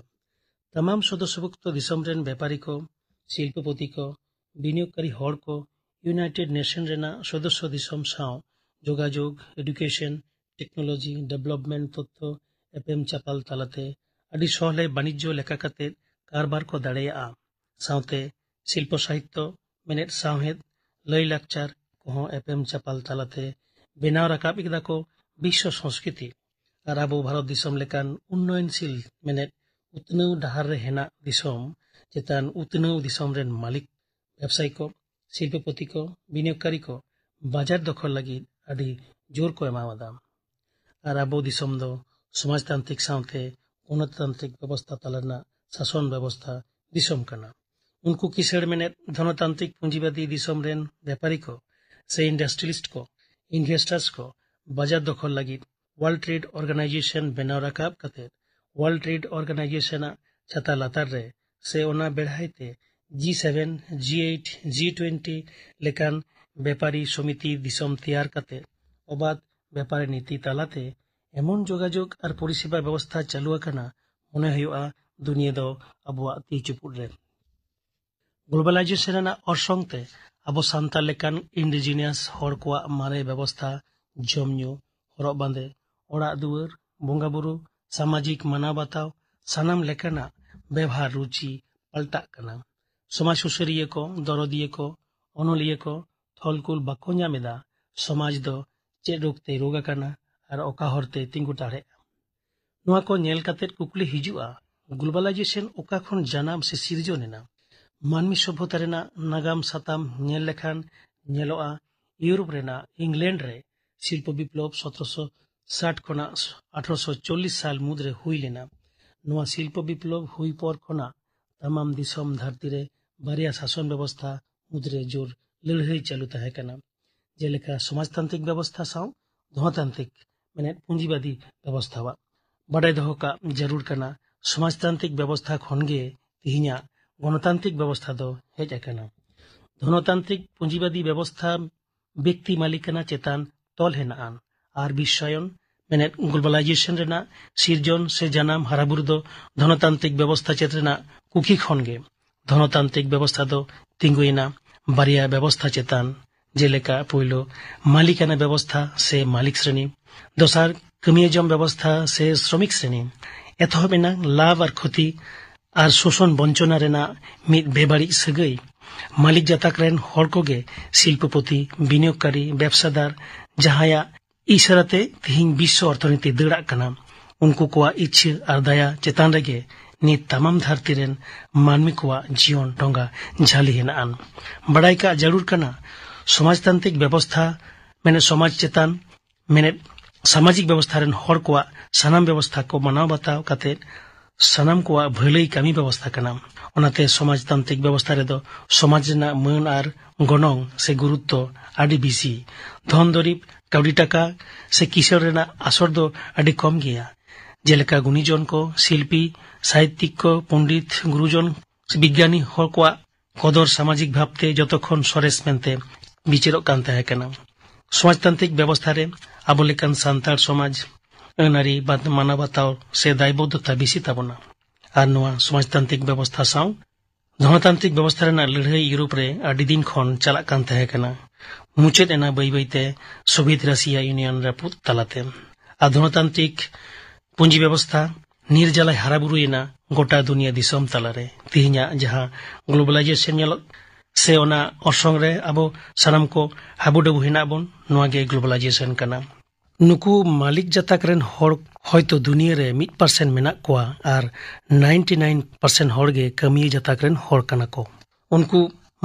ᱛᱟᱢᱟᱢ ᱥᱚᱫᱚᱥᱥᱚᱵᱷᱩᱠᱛᱚ ᱫᱤᱥᱚᱢ ᱨᱮᱱ ᱵᱮᱯᱟᱨᱤ ᱠᱚ, ᱥᱤᱞᱯᱚᱯᱚᱛᱤ ᱠᱚ, ᱵᱤᱱᱤᱭᱳᱜᱽᱠᱟᱨᱤ ᱦᱚᱲ ᱠᱚ ᱤᱭᱩᱱᱟᱭᱴᱮᱰ ᱱᱮᱥᱚᱱ ᱨᱮᱱᱟᱜ ᱥᱚᱫᱚᱥᱥᱚ ᱫᱤᱥᱚᱢ ᱥᱟᱶ ᱡᱳᱜᱟᱡᱳᱜᱽ, ᱮᱰᱩᱠᱮᱥᱚᱱ, ᱴᱮᱠᱱᱳᱞᱚᱡᱤ ᱰᱮᱵᱷᱞᱚᱯᱢᱮᱱᱴ ᱛᱚᱛᱛᱷᱚ ᱮᱯᱮᱢ ᱪᱟᱯᱟᱞ ᱛᱟᱞᱟᱛᱮ ᱟᱹᱰᱤ ᱥᱚᱦᱞᱮ ᱵᱟᱱᱤᱡᱽᱡᱚ ᱞᱮᱠᱟ ᱠᱟᱛᱮ ᱠᱟᱨᱵᱟᱨ ᱠᱚ ᱫᱟᱲᱮᱭᱟᱜᱼᱟ᱾ ᱥᱟᱶᱛᱮ ᱥᱤᱞᱯᱚ ᱥᱟᱦᱤᱛᱛᱚ, ᱢᱮᱱᱮᱫ ᱥᱟᱶᱦᱮᱫ, ᱞᱟᱹᱭ ᱞᱟᱠᱪᱟᱨ ᱠᱚᱦᱚᱸ ᱮᱯᱮᱢ ᱪᱟᱯᱟᱞ ᱛᱟᱞᱟᱛᱮ ᱵᱮᱱᱟᱣ ᱨᱟᱠᱟᱵ ᱠᱮᱫᱟ ᱠᱚ ᱵᱤᱥᱥᱚ ᱥᱚᱝᱥᱠᱨᱤᱛᱤ᱾ ᱟᱨ ᱟᱵᱚ ᱵᱷᱟᱨᱚᱛ ᱫᱤᱥᱚᱢ ᱞᱮᱠᱟᱱ ᱩᱱᱱᱚᱭᱚᱱᱥᱤᱞ, ᱢᱮᱱᱮᱫ ᱩᱛᱱᱟᱹᱣ ᱰᱟᱦᱟᱨ ᱨᱮ ᱦᱮᱱᱟᱜ ᱫᱤᱥᱚᱢ ᱪᱮᱛᱟᱱ ᱩᱛᱱᱟᱹᱣ ᱫᱤᱥᱚᱢ ᱨᱮᱱ ᱢᱟᱹᱞᱤᱠ, ᱵᱮᱵᱽᱥᱟᱭᱤ ᱠᱚ, ᱥᱤᱞᱯᱚᱯᱚᱛᱤ ᱠᱚ, ᱵᱤᱱᱤᱭᱳᱜᱽᱠᱟᱨᱤ ᱠᱚ ᱵᱟᱡᱟᱨ ᱫᱚᱠᱷᱚᱞ ᱞᱟᱹᱜᱤᱫ ᱟᱹᱰᱤ ᱡᱳᱨ ᱠᱚ ᱮᱢᱟᱣᱟᱫᱟ᱾ ᱟᱨ ᱟᱵᱚ ᱫᱤᱥᱚᱢ ᱫᱚ ᱥᱚᱢᱟᱡᱽᱛᱟᱱᱛᱨᱤᱠ ᱥᱟᱶᱛᱮ ᱜᱚᱱᱚᱛᱟᱱᱛᱨᱤᱠ ᱵᱮᱵᱚᱥᱛᱷᱟ ᱛᱟᱞᱟ ᱨᱮᱱᱟᱜ ᱥᱟᱥᱚᱱ ᱵᱮᱵᱚᱥᱛᱷᱟ ᱫᱤᱥᱚᱢ ᱠᱟᱱᱟ᱾ ᱩᱱᱠᱩ ᱠᱤᱥᱟᱹᱬ ᱢᱮᱱᱮᱫ ᱫᱷᱚᱱᱚᱛᱟᱱᱛᱨᱤᱠ ᱯᱩᱸᱡᱤᱵᱟᱫᱤ ᱫᱤᱥᱚᱢ ᱨᱮᱱ ᱵᱮᱯᱟᱨᱤ ᱠᱚ ᱥᱮ ᱤᱱᱰᱟᱥᱴᱨᱤᱭᱟᱞᱤᱥᱴ ᱠᱚ, ᱤᱱᱵᱷᱮᱥᱴᱟᱨᱥ ᱠᱚ ᱵᱟᱡᱟᱨ ᱫᱚᱠᱷᱚᱞ ᱞᱟᱹᱜᱤᱫ ᱳᱣᱟᱨᱞᱰ ᱴᱨᱮᱰ ᱚᱨᱜᱟᱱᱟᱭᱡᱮᱥᱚᱱ ᱵᱮᱱᱟᱣ ᱨᱟᱠᱟᱵ ᱠᱟᱛᱮ ᱳᱣᱟᱨᱞᱰ ᱴᱨᱮᱰ ᱚᱨᱜᱟᱱᱟᱭᱡᱮᱥᱚᱱ ᱟᱜ ᱪᱷᱟᱛᱟ ᱞᱟᱛᱟᱨ ᱨᱮ ᱥᱮ ᱚᱱᱟ ᱵᱮᱲᱦᱟᱭ ᱛᱮ ᱡᱤ ᱥᱮᱵᱷᱮᱱ, ᱡᱤ ᱮᱭᱤᱴ, ᱡᱤ ᱴᱩᱭᱮᱱᱴᱤ ᱞᱮᱠᱟᱱ ᱵᱮᱯᱟᱨᱤ ᱥᱚᱢᱤᱛᱤ ᱫᱤᱥᱚᱢ ᱛᱮᱭᱟᱨ ᱠᱟᱛᱮ ᱚᱵᱟᱫ ᱵᱮᱯᱟᱨᱤ ᱱᱤᱛᱤ ᱛᱟᱞᱟᱛᱮ ᱮᱢᱚᱱ ᱡᱳᱜᱟᱡᱳᱜᱽ ᱟᱨ ᱯᱚᱨᱤᱥᱮᱵᱟ ᱵᱮᱵᱚᱥᱛᱷᱟ ᱪᱟᱹᱞᱩ ᱟᱠᱟᱱᱟ, ᱢᱚᱱᱮ ᱦᱩᱭᱩᱜᱼᱟ ᱫᱩᱱᱤᱭᱟᱹ ᱫᱚ ᱟᱵᱚᱣᱟᱜ ᱛᱤ ᱪᱩᱯᱩᱫ ᱨᱮ᱾ ᱜᱞᱳᱵᱟᱞᱟᱭᱡᱮᱥᱚᱱ ᱨᱮᱱᱟᱜ ᱚᱨᱥᱚᱝ ᱛᱮ ᱟᱵᱚ ᱥᱟᱱᱛᱟᱲ ᱞᱮᱠᱟᱱ ᱤᱱᱰᱤᱡᱤᱱᱤᱭᱟᱥ ᱦᱚᱲ ᱠᱚᱣᱟᱜ ᱢᱟᱨᱮ ᱵᱮᱵᱚᱥᱛᱷᱟ, ᱡᱚᱢ ᱧᱩ, ᱦᱚᱨᱚᱜ ᱵᱟᱸᱫᱮ, ᱚᱲᱟᱜ ᱫᱩᱣᱟᱹᱨ, ᱵᱚᱸᱜᱟ ᱵᱩᱨᱩ, ᱥᱟᱢᱟᱡᱤᱠ ᱢᱟᱱᱟᱣ ᱵᱟᱛᱟᱣ, ᱥᱟᱱᱟᱢ ᱞᱮᱠᱟᱱᱟᱜ ᱵᱮᱣᱦᱟᱨ ᱨᱩᱪᱤ ᱯᱟᱞᱴᱟᱜ ᱠᱟᱱᱟ᱾ ᱥᱚᱢᱟᱡᱽ ᱥᱩᱥᱟᱹᱨᱤᱭᱟᱹ ᱠᱚ, ᱫᱚᱨᱚᱫᱤᱭᱟᱹ ᱠᱚ, ᱚᱱᱚᱞᱤᱭᱟᱹ ᱠᱚ ᱛᱷᱚᱞᱠᱩᱞ ᱵᱟᱠᱚ ᱧᱟᱢ ᱮᱫᱟ ᱥᱚᱢᱟᱡᱽ ᱫᱚ ᱪᱮᱫ ᱨᱳᱜᱽ ᱛᱮᱭ ᱨᱳᱜᱽ ᱟᱠᱟᱱᱟ ᱟᱨ ᱚᱠᱟ ᱦᱚᱨ ᱛᱮᱭ ᱛᱤᱸᱜᱩ ᱫᱟᱲᱮᱭᱟᱜᱼᱟ᱾ ᱱᱚᱣᱟ ᱠᱚ ᱧᱮᱞ ᱠᱟᱛᱮ ᱠᱩᱠᱞᱤ ᱦᱤᱡᱩᱜᱼᱟ, ᱜᱞᱳᱵᱟᱞᱟᱭᱡᱮᱥᱚᱱ ᱚᱠᱟ ᱠᱷᱚᱱ ᱡᱟᱱᱟᱢ ᱥᱮ ᱥᱤᱨᱡᱚᱱ ᱮᱱᱟ? ᱢᱟᱹᱱᱢᱤ ᱥᱚᱵᱷᱚᱛᱟ ᱨᱮᱱᱟᱜ ᱱᱟᱜᱟᱢ ᱥᱟᱛᱟᱢ ᱧᱮᱞ ᱞᱮᱠᱷᱟᱱ ᱧᱮᱞᱚᱜᱼᱟ, ᱤᱭᱩᱨᱳᱯ ᱨᱮᱱᱟᱜ ᱤᱝᱞᱮᱱᱰ ᱨᱮ ᱥᱤᱞᱯᱚ ᱵᱤᱯᱞᱚᱵ ᱥᱚᱛᱨᱚᱥᱚ ᱥᱟᱴ ᱠᱷᱚᱱᱟᱜ ᱟᱴᱷᱨᱚᱥᱚ ᱪᱚᱞᱞᱤᱥ ᱥᱟᱞ ᱢᱩᱫᱽᱨᱮ ᱦᱩᱭ ᱞᱮᱱᱟ᱾ ᱱᱚᱣᱟ ᱥᱤᱞᱯᱚ ᱵᱤᱯᱞᱚᱵ ᱦᱩᱭ ᱯᱚᱨ ᱠᱷᱚᱱᱟᱜ ᱛᱟᱢᱟᱢ ᱫᱤᱥᱚᱢ ᱫᱷᱟᱹᱨᱛᱤ ᱨᱮ ᱵᱟᱨᱭᱟ ᱥᱟᱥᱚᱱ ᱵᱮᱵᱚᱥᱛᱷᱟ ᱢᱩᱫᱽᱨᱮ ᱡᱳᱨ ᱞᱟᱹᱲᱦᱟᱹᱭ ᱪᱟᱹᱞᱩ ᱛᱟᱦᱮᱸ ᱠᱟᱱᱟ, ᱡᱮᱞᱮᱠᱟ ᱥᱚᱢᱟᱡᱽᱛᱟᱱᱛᱨᱤᱠ ᱵᱮᱵᱚᱥᱛᱷᱟ ᱥᱟᱶ ᱫᱷᱚᱱᱚᱛᱟᱱᱛᱨᱤᱠ, ᱢᱮᱱᱮᱫ ᱯᱩᱸᱡᱤᱵᱟᱫᱤ ᱵᱮᱵᱚᱥᱛᱷᱟᱣᱟᱜ᱾ ᱵᱟᱰᱟᱭ ᱫᱚᱦᱚ ᱠᱟᱜ ᱡᱟᱹᱨᱩᱲ ᱠᱟᱱᱟ, ᱥᱚᱢᱟᱡᱽᱛᱟᱱᱛᱨᱤᱠ ᱵᱮᱵᱚᱥᱛᱷᱟ ᱠᱷᱚᱱ ᱜᱮ ᱛᱤᱦᱤᱧᱟᱜ ᱜᱚᱱᱚᱛᱟᱱᱛᱨᱤᱠ ᱵᱮᱵᱚᱥᱛᱷᱟ ᱫᱚ ᱦᱮᱡ ᱟᱠᱟᱱᱟ᱾ ᱫᱷᱚᱱᱚᱛᱟᱱᱛᱨᱤᱠ ᱯᱩᱸᱡᱤᱵᱟᱫᱤ ᱵᱮᱵᱚᱥᱛᱷᱟ ᱵᱮᱠᱛᱤ ᱢᱟᱞᱤᱠᱟᱱᱟ ᱪᱮᱛᱟᱱ ᱛᱚᱞ ᱦᱮᱱᱟᱜᱼᱟ᱾ ᱟᱨ ᱵᱤᱥᱥᱟᱭᱚᱱ, ᱢᱮᱱᱮᱫ globalization ᱨᱮᱱᱟᱜ ᱥᱤᱨᱡᱚᱱ ᱥᱮ ᱡᱟᱱᱟᱢ ᱦᱟᱨᱟᱵᱩᱨᱩ ᱫᱚ ᱫᱷᱚᱱᱚᱛᱟᱱᱛᱨᱤᱠ ᱵᱮᱵᱚᱥᱛᱷᱟ ᱪᱮᱛ ᱨᱮᱱᱟᱜ ᱠᱩᱠᱷᱤ ᱠᱷᱚᱱ ᱜᱮ᱾ ᱫᱷᱚᱱᱚᱛᱟᱱᱛᱨᱤᱠ ᱵᱮᱵᱚᱥᱛᱷᱟ ᱫᱚ ᱛᱤᱸᱜᱩᱭᱮᱱᱟ ᱵᱟᱨᱭᱟ ᱵᱮᱵᱚᱥᱛᱷᱟ ᱪᱮᱛᱟᱱ, ᱡᱮᱞᱮᱠᱟ ᱯᱩᱭᱞᱩ ᱢᱟᱞᱤᱠᱟᱱᱟ ᱵᱮᱵᱚᱥᱛᱷᱟ ᱥᱮ ᱢᱟᱞᱤᱠ ᱥᱨᱮᱱᱤ, ᱫᱚᱥᱟᱨ ᱠᱟᱹᱢᱤᱭᱟᱹ ᱡᱚᱢ ᱵᱮᱵᱚᱥᱛᱷᱟ ᱥᱮ ᱥᱨᱚᱢᱤᱠ ᱥᱨᱮᱱᱤ᱾ ᱮᱛᱚᱦᱚᱵ ᱮᱱᱟ ᱞᱟᱵᱷ ᱟᱨ ᱠᱷᱚᱛᱤ ᱟᱨ ᱥᱳᱥᱚᱱ ᱵᱚᱧᱪᱚᱱᱟ ᱨᱮᱱᱟᱜ ᱢᱤᱫ ᱵᱮᱵᱟᱹᱲᱤᱡ ᱥᱟᱹᱜᱟᱹᱭ᱾ ᱢᱟᱹᱞᱤᱠ ᱡᱟᱛᱟᱠ ᱨᱮᱱ ᱦᱚᱲ ᱠᱚᱜᱮ ᱥᱤᱞᱯᱚᱯᱚᱛᱤ, ᱵᱤᱱᱤᱭᱳᱜᱽᱠᱟᱨᱤ, ᱵᱮᱵᱥᱟᱫᱟᱨ, ᱡᱟᱦᱟᱸᱭᱟᱜ ᱤᱥᱟᱹᱨᱟᱛᱮ ᱛᱤᱦᱤᱧ ᱵᱤᱥᱥᱚ ᱚᱨᱛᱷᱚᱱᱤᱛᱤ ᱫᱟᱹᱲᱟᱜ ᱠᱟᱱᱟ, ᱩᱱᱠᱩ ᱠᱚᱣᱟᱜ ᱤᱪᱪᱷᱟᱹ ᱟᱨ ᱫᱟᱭᱟ ᱪᱮᱛᱟᱱ ᱨᱮᱜᱮ ᱱᱤᱛ ᱛᱟᱢᱟᱢ ᱫᱷᱟᱹᱨᱛᱤ ᱨᱮᱱ ᱢᱟᱹᱱᱢᱤ ᱠᱚᱣᱟᱜ ᱡᱤᱭᱚᱱ ᱰᱷᱚᱸᱜᱟ ᱡᱷᱟᱹᱞᱤ ᱦᱮᱱᱟᱜᱼᱟ᱾ ᱵᱟᱰᱟᱭ ᱠᱟᱜ ᱡᱟᱹᱨᱩᱲ ᱠᱟᱱᱟ, ᱥᱚᱢᱟᱡᱽᱛᱟᱱᱛᱨᱤᱠ ᱵᱮᱵᱚᱥᱛᱷᱟ, ᱢᱮᱱᱮᱫ ᱥᱚᱢᱟᱡᱽ ᱪᱮᱛᱟᱱ, ᱢᱮᱱᱮᱫ ᱥᱟᱢᱟᱡᱤᱠ ᱵᱮᱵᱚᱥᱛᱷᱟ ᱨᱮᱱ ᱦᱚᱲ ᱠᱚᱣᱟᱜ ᱥᱟᱱᱟᱢ ᱵᱮᱵᱚᱥᱛᱷᱟ ᱠᱚ ᱢᱟᱱᱟᱣ ᱵᱟᱛᱟᱣ ᱠᱟᱛᱮ ᱥᱟᱱᱟᱢ ᱠᱚᱣᱟᱜ ᱵᱷᱟᱹᱞᱟᱹᱭ ᱠᱟᱹᱢᱤ ᱵᱮᱵᱚᱥᱛᱷᱟ ᱠᱟᱱᱟ᱾ ᱚᱱᱟᱛᱮ ᱥᱚᱢᱟᱡᱽᱛᱟᱱᱛᱨᱤᱠ ᱵᱮᱵᱚᱥᱛᱷᱟ ᱨᱮᱫᱚ ᱥᱚᱢᱟᱡᱽ ᱨᱮᱱᱟᱜ ᱢᱟᱹᱱ ᱟᱨ ᱜᱚᱱᱚᱝ ᱥᱮ ᱜᱩᱨᱩᱛᱛᱚ ᱟᱹᱰᱤ ᱵᱮᱥᱤ᱾ ᱫᱷᱚᱱ ᱫᱩᱨᱤᱵᱽ, ᱠᱟᱹᱣᱰᱤ ᱴᱟᱠᱟ ᱥᱮ ᱠᱤᱥᱟᱹᱬ ᱨᱮᱱᱟᱜ ᱟᱥᱚᱨ ᱫᱚ ᱟᱹᱰᱤ ᱠᱚᱢ ᱜᱮᱭᱟ᱾ ᱡᱮᱞᱮᱠᱟ ᱜᱩᱱᱤᱡᱚᱱ ᱠᱚ, ᱥᱤᱞᱯᱤ, ᱥᱟᱦᱤᱛᱭᱤᱠ ᱠᱚ, ᱯᱚᱱᱰᱤᱛ, ᱜᱩᱨᱩᱡᱚᱱ, ᱵᱤᱜᱽᱜᱟᱱᱤ ᱦᱚᱲ ᱠᱚᱣᱟᱜ ᱠᱚᱫᱚᱨ ᱥᱟᱢᱟᱡᱤᱠ ᱵᱷᱟᱵᱽᱛᱮ ᱡᱚᱛᱚ ᱠᱷᱚᱱ ᱥᱚᱨᱮᱥ ᱢᱮᱱᱛᱮ ᱵᱤᱪᱟᱹᱨᱚᱜ ᱠᱟᱱ ᱛᱟᱦᱮᱸ ᱠᱟᱱᱟ᱾ ᱥᱚᱢᱟᱡᱽᱛᱟᱱᱛᱨᱤᱠ ᱵᱮᱵᱚᱥᱛᱷᱟ ᱨᱮ ᱟᱵᱚ ᱞᱮᱠᱟᱱ ᱥᱟᱱᱛᱟᱲ ᱥᱚᱢᱟᱡᱽ ᱟᱹᱱ ᱟᱹᱨᱤ ᱵᱟᱫ ᱢᱟᱱᱟᱣ ᱵᱟᱛᱟᱣ ᱥᱮ ᱫᱟᱭᱵᱚᱫᱽᱫᱷᱚᱛᱟ ᱵᱮᱥᱤ ᱛᱟᱵᱚᱱᱟ᱾ ᱟᱨ ᱱᱚᱣᱟ ᱥᱚᱢᱟᱡᱽᱛᱟᱱᱛᱨᱤᱠ ᱵᱮᱵᱚᱥᱛᱷᱟ ᱥᱟᱶ ᱫᱷᱚᱱᱚᱛᱟᱱᱛᱨᱤᱠ ᱵᱮᱵᱚᱥᱛᱷᱟ ᱨᱮᱱᱟᱜ ᱞᱟᱹᱲᱦᱟᱹᱭ ᱤᱭᱩᱨᱳᱯ ᱨᱮ ᱟᱹᱰᱤ ᱫᱤᱱ ᱠᱷᱚᱱ ᱪᱟᱞᱟᱜ ᱠᱟᱱ ᱛᱟᱦᱮᱸ ᱠᱟᱱᱟ᱾ ᱢᱩᱪᱟᱹᱫ ᱮᱱᱟ ᱵᱟᱹᱭ ᱵᱟᱹᱭᱛᱮ ᱥᱳᱵᱷᱤᱭᱮᱛ ᱨᱟᱥᱤᱭᱟ ᱤᱭᱩᱱᱤᱭᱚᱱ ᱨᱟᱹᱯᱩᱫ ᱛᱟᱞᱟᱛᱮ᱾ ᱟᱨ ᱫᱷᱚᱱᱚᱛᱟᱱᱛᱨᱤᱠ ᱯᱩᱸᱡᱤ ᱵᱮᱵᱚᱥᱛᱷᱟ ᱱᱤᱨᱡᱟᱞᱟᱭ ᱦᱟᱨᱟ ᱵᱩᱨᱩᱭᱮᱱᱟ ᱜᱚᱴᱟ ᱫᱩᱱᱤᱭᱟᱹ ᱫᱤᱥᱚᱢ ᱛᱟᱞᱟᱨᱮ᱾ ᱛᱮᱦᱮᱧᱟᱜ ᱡᱟᱦᱟᱸ globalization ᱧᱮᱞᱚᱜ ᱥᱮ ᱚᱱᱟ ᱚᱨᱥᱚᱝ ᱨᱮ ᱟᱵᱚ ᱥᱟᱱᱟᱢ ᱠᱚ ᱦᱟᱵᱩᱰᱟᱵᱩ ᱦᱮᱱᱟᱜ ᱵᱚᱱ, ᱱᱚᱣᱟ ᱜᱮ globalization ᱠᱟᱱᱟ᱾ ᱱᱩᱠᱩ ᱢᱟᱹᱞᱤᱠ ᱡᱟᱛᱟᱠ ᱨᱮᱱ ᱦᱚᱲ ᱦᱚᱭᱛᱚ ᱫᱩᱱᱤᱭᱟᱹ ᱨᱮ ᱢᱤᱫ percent ᱢᱮᱱᱟᱜ ᱠᱚᱣᱟ ᱟᱨ ninety nine percent ᱦᱚᱲ ᱜᱮ ᱠᱟᱹᱢᱤᱭᱟᱹ ᱡᱟᱛᱟᱠ ᱨᱮᱱ ᱦᱚᱲ ᱠᱟᱱᱟ ᱠᱚ᱾ ᱩᱱᱠᱩ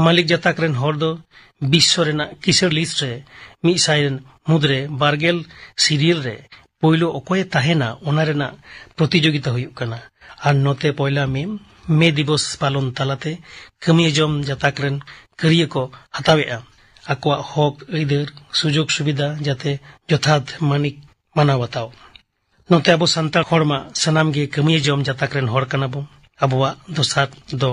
ᱢᱟᱹᱞᱤᱠ ᱡᱟᱛᱟᱠ ᱨᱮᱱ ᱦᱚᱲ ᱫᱚ ᱵᱤᱥᱥᱚ ᱨᱮᱱᱟᱜ ᱠᱤᱥᱟᱹᱬ list ᱨᱮ ᱢᱤᱫ ᱥᱟᱭ ᱨᱮᱱ ᱢᱩᱫᱽᱨᱮ ᱵᱟᱨ ᱜᱮᱞ serial ᱨᱮ ᱯᱳᱭᱞᱳ ᱚᱠᱚᱭᱮ ᱛᱟᱦᱮᱱᱟ, ᱚᱱᱟ ᱨᱮᱱᱟᱜ ᱯᱨᱚᱛᱤᱡᱳᱜᱤᱛᱟ ᱦᱩᱭᱩᱜ ᱠᱟᱱᱟ᱾ ᱟᱨ ᱱᱚᱛᱮ ᱯᱚᱭᱞᱟ ᱢᱮ, ᱢᱮ ᱫᱤᱵᱚᱥ ᱯᱟᱞᱚᱱ ᱛᱟᱞᱟᱛᱮ ᱠᱟᱹᱢᱤᱭᱟᱹ ᱡᱚᱢ ᱡᱟᱛᱟᱠ ᱨᱮᱱ ᱠᱟᱹᱨᱤᱭᱟᱹ ᱠᱚ ᱦᱟᱛᱟᱣᱮᱫᱼᱟ ᱟᱠᱚᱣᱟᱜ ᱦᱚᱠ ᱟᱹᱭᱫᱟᱹᱨ, ᱥᱩᱡᱳᱜᱽ ᱥᱩᱵᱤᱫᱷᱟ ᱡᱟᱛᱮ ᱡᱚᱛᱷᱟᱛ ᱢᱟᱹᱱᱤᱠ ᱢᱟᱱᱟᱣ ᱵᱟᱛᱟᱣ᱾ ᱱᱚᱛᱮ ᱟᱵᱚ ᱥᱟᱱᱛᱟᱲ ᱦᱚᱲ ᱢᱟ ᱥᱟᱱᱟᱢ ᱜᱮ ᱠᱟᱹᱢᱤᱭᱟᱹ ᱡᱚᱢ ᱡᱟᱛᱟᱠ ᱨᱮᱱ ᱦᱚᱲ ᱠᱟᱱᱟ ᱵᱚᱱ᱾ ᱟᱵᱚᱣᱟᱜ ᱫᱚᱥᱟᱨ ᱫᱚ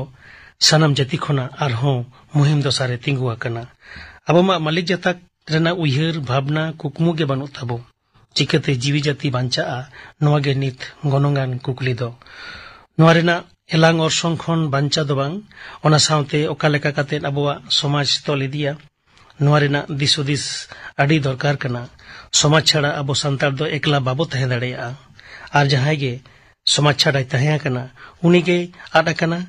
ᱥᱟᱱᱟᱢ ᱡᱟᱹᱛᱤ ᱠᱷᱚᱱᱟᱜ ᱟᱨᱦᱚᱸ ᱢᱩᱦᱤᱢ ᱫᱚᱥᱟ ᱨᱮ ᱛᱤᱸᱜᱩ ᱟᱠᱟᱱᱟ᱾ ᱟᱵᱚ ᱢᱟ ᱢᱟᱹᱞᱤᱠ ᱡᱟᱛᱟᱠ ᱨᱮᱱᱟᱜ ᱩᱭᱦᱟᱹᱨ ᱵᱷᱟᱵᱽᱱᱟ ᱠᱩᱠᱢᱩ ᱜᱮ ᱵᱟᱹᱱᱩᱜ ᱛᱟᱵᱚ᱾ ᱪᱤᱠᱟᱹᱛᱮ ᱡᱤᱣᱤ ᱡᱟᱹᱛᱤ ᱵᱟᱧᱪᱟᱜᱼᱟ, ᱱᱚᱣᱟ ᱜᱮ ᱱᱤᱛ ᱜᱚᱱᱚᱝᱟᱱ ᱠᱩᱠᱞᱤ ᱫᱚ᱾ ᱱᱚᱣᱟ ᱨᱮᱱᱟᱜ ᱮᱞᱟᱝ ᱚᱨᱥᱚᱝ ᱠᱷᱚᱱ ᱵᱟᱧᱪᱟᱣ ᱫᱚ ᱵᱟᱝ, ᱚᱱᱟ ᱥᱟᱶᱛᱮ ᱚᱠᱟ ᱞᱮᱠᱟ ᱠᱟᱛᱮ ᱟᱵᱚᱣᱟᱜ ᱥᱚᱢᱟᱡᱽ ᱛᱚᱞ ᱤᱫᱤᱭᱟ, ᱱᱚᱣᱟ ᱨᱮᱱᱟᱜ ᱫᱤᱥ ᱦᱩᱫᱤᱥ ᱟᱹᱰᱤ ᱫᱚᱨᱠᱟᱨ ᱠᱟᱱᱟ᱾ ᱥᱚᱢᱟᱡᱽ ᱪᱷᱟᱲᱟ ᱟᱵᱚ ᱥᱟᱱᱛᱟᱲ ᱫᱚ ᱮᱠᱞᱟ ᱵᱟᱵᱚ ᱛᱟᱦᱮᱸ ᱫᱟᱲᱮᱭᱟᱜᱼᱟ᱾ ᱟᱨ ᱡᱟᱦᱟᱸᱭ ᱜᱮ ᱥᱚᱢᱟᱡᱽ ᱪᱷᱟᱰᱟᱭ ᱛᱟᱦᱮᱸ ᱟᱠᱟᱱᱟ, ᱩᱱᱤ ᱜᱮᱭ ᱟᱫ ᱟᱠᱟᱱᱟ,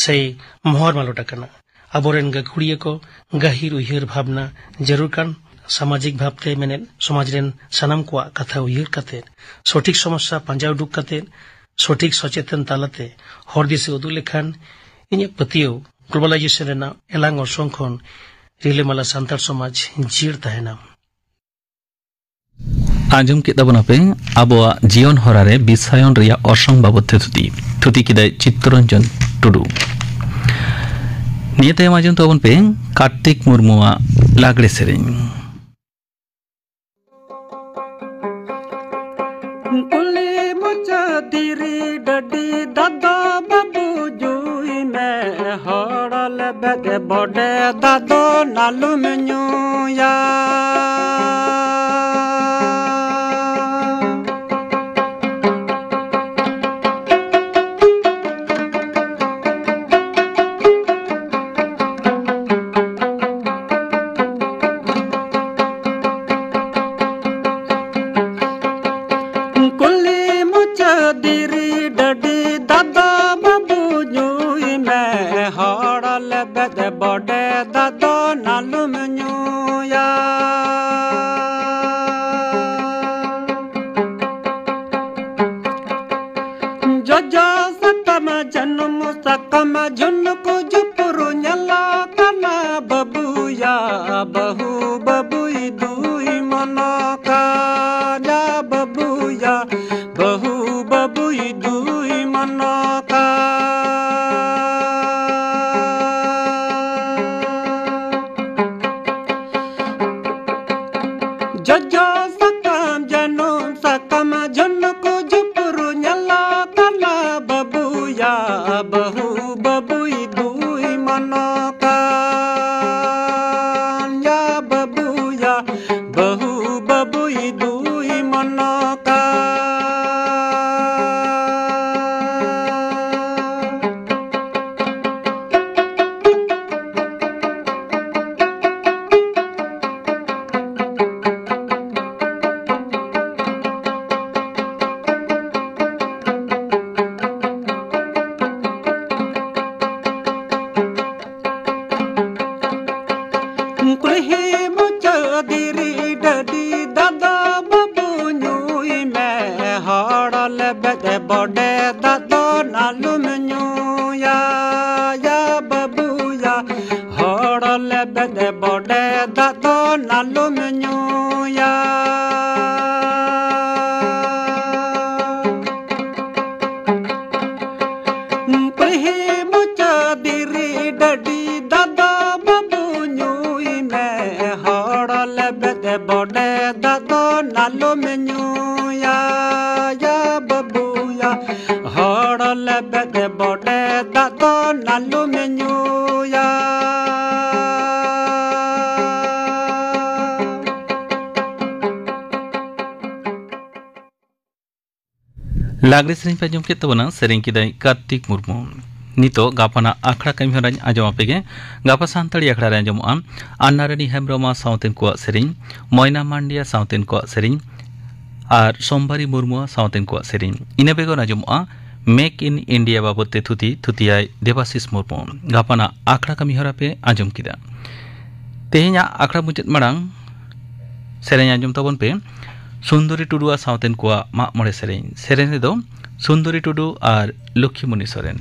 ᱥᱮᱭ ᱢᱚᱦᱚᱨ ᱢᱟᱞᱚᱴ ᱟᱠᱟᱱᱟ᱾ ᱟᱵᱚᱨᱮᱱ ᱜᱟᱹᱠᱷᱩᱲᱤᱭᱟᱹ ᱠᱚ ᱜᱟᱹᱦᱤᱨ ᱩᱭᱦᱟᱹᱨ ᱵᱷᱟᱵᱽᱱᱟ ᱡᱟᱹᱨᱩᱲ ᱠᱟᱱ, ᱥᱟᱢᱟᱡᱤᱠ ᱵᱷᱟᱵᱽᱛᱮ ᱢᱮᱱᱮᱫ ᱥᱚᱢᱟᱡᱽ ᱨᱮᱱ ᱥᱟᱱᱟᱢ ᱠᱚᱣᱟᱜ ᱠᱟᱛᱷᱟ ᱩᱭᱦᱟᱹᱨ ᱠᱟᱛᱮ, ᱥᱚᱴᱷᱤᱠ ᱥᱚᱢᱚᱥᱥᱟ ᱯᱟᱸᱡᱟ ᱩᱰᱩᱠ ᱠᱟᱛᱮ, ᱥᱚᱴᱷᱤᱠ ᱥᱚᱪᱮᱛᱚᱱ ᱛᱟᱞᱟᱛᱮ ᱦᱚᱨ ᱫᱤᱥᱟᱹ ᱩᱫᱩᱜ ᱞᱮᱠᱷᱟᱱ, ᱤᱧᱟᱹᱜ ᱯᱟᱹᱛᱭᱟᱹᱣ, ᱜᱞᱳᱵᱟᱞᱟᱭᱡᱮᱥᱚᱱ ᱨᱮᱱᱟᱜ ᱮᱞᱟᱝ ᱚᱨᱥᱚᱝ ᱠᱷᱚᱱ ᱨᱤᱞᱟᱹᱢᱟᱞᱟ ᱥᱟᱱᱛᱟᱲ ᱥᱚᱢᱟᱡᱽ ᱡᱤᱭᱟᱹᱲ ᱛᱟᱦᱮᱱᱟ᱾ ᱟᱸᱡᱚᱢ ᱠᱮᱫ ᱛᱟᱵᱚᱱᱟᱯᱮ ᱟᱵᱚᱣᱟᱜ ᱡᱤᱭᱚᱱ ᱦᱚᱨᱟ ᱨᱮ ᱵᱤᱥᱟᱭᱚᱱ ᱨᱮᱭᱟᱜ ᱚᱨᱥᱚᱝ ᱵᱟᱵᱚᱫ ᱛᱮ ᱛᱷᱩᱛᱤ᱾ ᱛᱷᱩᱛᱤ ᱠᱮᱫᱟᱭ ᱪᱤᱛᱛᱚᱨᱚᱧᱡᱚᱱ ᱴᱩᱰᱩ᱾ ᱱᱤᱭᱟᱹ ᱛᱟᱭᱚᱢ ᱟᱸᱡᱚᱢ ᱛᱟᱵᱚᱱ ᱯᱮ ᱠᱟᱨᱛᱤᱠ ᱢᱩᱨᱢᱩᱣᱟᱜ ᱞᱟᱜᱽᱲᱮ ᱥᱮᱨᱮᱧ᱾ ᱠᱩᱞᱤ ᱢᱩᱪᱟᱹᱫ ᱫᱷᱤᱨᱤ ᱰᱟᱹᱰᱤ ᱫᱟᱫᱚ ᱵᱟᱹᱵᱩ ᱡᱩᱭ ᱢᱮ, ᱦᱚᱲ ᱞᱮᱵᱮᱫ ᱵᱚᱰᱮ ᱫᱟᱫᱚ ᱱᱟᱞᱩᱢ ᱧᱩᱭᱟ᱾ ᱠᱩᱞᱤ ᱢᱩᱪᱟᱹᱫ ᱫᱷᱤᱨᱤ ᱰᱟᱹᱰᱤ ᱫᱟᱫᱚ ᱵᱟᱹᱵᱩ ᱧᱩᱭ ᱢᱮ, ᱦᱚᱲ ᱞᱮᱵᱮᱫ ᱵᱚᱰᱮ ᱫᱟᱫᱚ ᱱᱟᱞᱩᱢ ᱧᱩᱭᱟ᱾ ᱡᱚᱡᱚ ᱥᱟᱠᱟᱢ ᱡᱟᱹᱱᱩᱢ ᱥᱟᱠᱟᱢ ᱡᱷᱩᱱᱠᱩ ᱡᱷᱩᱯᱩᱨ ᱧᱮᱞᱚᱜ ᱠᱟᱱᱟ ᱵᱟᱹᱵᱩᱭᱟ, ᱵᱟᱹᱦᱩ ᱵᱟᱹᱵᱩᱭ ᱫᱩᱭ ᱢᱚᱱᱚ ᱠᱟᱱᱟ ᱵᱟᱹᱵᱩᱭᱟ, ᱵᱟᱹᱦᱩ ᱵᱟᱹᱵᱩᱭ ᱫᱩᱭ ᱢᱚᱱᱚ ᱠᱟᱱᱟ᱾ ᱡᱚᱡᱚ ᱥᱟᱠᱟᱢ ᱡᱟᱹᱱᱩᱢ ᱥᱟᱠᱟᱢ ᱡᱷᱩᱱᱠᱩ ᱡᱷᱩᱯᱩᱨ ᱧᱮᱞᱚᱜ ᱠᱟᱱᱟ ᱵᱟᱹᱵᱩᱭᱟ, ᱵᱟᱹᱦᱩ ᱵᱟᱹᱵᱩᱭ ᱫᱩᱭ ᱦᱚᱲ ᱞᱮᱵᱮᱫ ᱵᱚᱰᱮ ᱫᱟᱜ ᱫᱚ ᱟᱞᱚᱢ ᱧᱩᱭᱟ, ᱭᱟ ᱵᱟᱹᱵᱩᱭᱟ᱾ ᱦᱚᱲ ᱞᱮᱵᱮᱫ ᱵᱚᱰᱮ ᱫᱟᱜ ᱫᱚ ᱟᱞᱚᱢ ᱧᱩᱭᱟ᱾ ᱯᱟᱹᱦᱤ ᱢᱚᱪᱟ ᱫᱤᱨᱤ ᱰᱟᱹᱰᱤ ᱫᱟᱜ ᱫᱚ ᱵᱟᱹᱵᱩ ᱧᱩᱭ ᱢᱮ, ᱦᱚᱲ ᱞᱮᱵᱮᱫ ᱵᱚᱰᱮ ᱫᱟᱜ ᱫᱚ ᱟᱞᱚᱢ ᱧᱩᱭᱟ, ᱭᱟ ᱵᱟᱹᱵᱩᱭᱟ᱾ ᱦᱚᱲ ᱞᱮᱵᱮᱫ ᱵᱚᱰᱮ ᱫᱟᱜ ᱫᱚ ᱟᱞᱚᱢ ᱧᱩᱭᱟ᱾ ᱞᱟᱜᱽᱲᱮ ᱥᱮᱨᱮᱧ ᱯᱮ ᱟᱸᱡᱚᱢ ᱠᱮᱫ ᱛᱟᱵᱚᱱᱟ, ᱥᱮᱨᱮᱧ ᱠᱮᱫᱟᱭ ᱠᱟᱨᱛᱤᱠ ᱢᱩᱨᱢᱩ᱾ ᱱᱤᱛᱚᱜ ᱜᱟᱯᱟᱱᱟᱜ ᱟᱠᱷᱲᱟ ᱠᱟᱹᱢᱤ ᱦᱚᱨᱟᱧ ᱟᱸᱡᱚᱢ ᱟᱯᱮ ᱜᱮ᱾ ᱜᱟᱯᱟ ᱥᱟᱱᱛᱟᱲᱤ ᱟᱠᱷᱲᱟ ᱨᱮ ᱟᱸᱡᱚᱢᱚᱜᱼᱟ ᱟᱱᱱᱟᱨᱟᱱᱤ ᱦᱮᱢᱵᱨᱚᱢ ᱥᱟᱶᱛᱮᱱ ᱠᱚᱣᱟᱜ ᱥᱮᱨᱮᱧ, ᱢᱚᱭᱱᱟ ᱢᱟᱱᱰᱤᱭᱟ ᱥᱟᱶᱛᱮᱱ ᱠᱚᱣᱟᱜ ᱥᱮᱨᱮᱧ ᱟᱨ ᱥᱳᱢᱵᱟᱨᱤ ᱢᱩᱨᱢᱩ ᱥᱟᱶᱛᱮᱱ ᱠᱚᱣᱟᱜ ᱥᱮᱨᱮᱧ᱾ ᱤᱱᱟᱹ ᱵᱮᱜᱚᱨ ᱟᱸᱡᱚᱢᱚᱜᱼᱟ ᱢᱮᱠ ᱤᱱ ᱤᱱᱰᱤᱭᱟ ᱵᱟᱵᱚᱫ ᱛᱮ ᱛᱷᱩᱛᱤ, ᱛᱷᱩᱛᱤᱭᱟᱭ ᱫᱮᱵᱟᱥᱤᱥ ᱢᱩᱨᱢᱩ᱾ ᱜᱟᱯᱟᱱᱟᱜ ᱟᱠᱷᱲᱟ ᱠᱟᱹᱢᱤ ᱦᱚᱨᱟ ᱯᱮ ᱟᱸᱡᱚᱢ ᱠᱮᱫᱟ᱾ ᱛᱮᱦᱮᱧᱟᱜ ᱟᱠᱷᱲᱟ ᱢᱩᱪᱟᱹᱫ ᱢᱟᱲᱟᱝ ᱥᱮᱨᱮᱧ ᱟᱸᱡᱚᱢ ᱛᱟᱵᱚᱱ ᱯᱮ ᱥᱩᱱᱫᱚᱨᱤ ᱴᱩᱰᱩᱣᱟᱜ ᱥᱟᱶᱛᱮᱱ ᱠᱚᱣᱟᱜ ᱢᱟᱜ ᱢᱚᱬᱮ ᱥᱮᱨᱮᱧ᱾ ᱥᱮᱨᱮᱧ ᱨᱮᱫᱚ ᱥᱩᱱᱫᱚᱨᱤ ᱴᱩᱰᱩ ᱟᱨ ᱞᱚᱠᱠᱷᱤᱢᱩᱱᱤ ᱥᱚᱨᱮᱱ᱾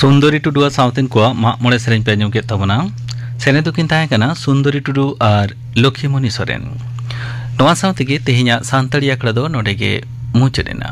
ᱥᱩᱱᱫᱚᱨᱤ ᱴᱩᱰᱩᱣᱟᱜ ᱥᱟᱶᱛᱮᱱ ᱠᱚᱣᱟᱜ ᱢᱟᱜ ᱢᱚᱬᱮ ᱥᱮᱨᱮᱧ ᱯᱮ ᱟᱸᱡᱚᱢ ᱠᱮᱫ ᱛᱟᱵᱚᱱᱟ᱾ ᱥᱮᱨᱮᱧ ᱫᱚᱠᱤᱱ ᱛᱟᱦᱮᱸ ᱠᱟᱱᱟ ᱥᱩᱱᱫᱚᱨᱤ ᱴᱩᱰᱩ ᱟᱨ ᱞᱚᱠᱷᱤᱢᱚᱱᱤ ᱥᱚᱨᱮᱱ᱾ ᱱᱚᱣᱟ ᱥᱟᱶ ᱛᱮᱜᱮ ᱛᱮᱦᱮᱧᱟᱜ ᱥᱟᱱᱛᱟᱲᱤ ᱟᱠᱷᱲᱟ ᱫᱚ ᱱᱚᱰᱮ ᱜᱮ ᱢᱩᱪᱟᱹᱫ ᱮᱱᱟ᱾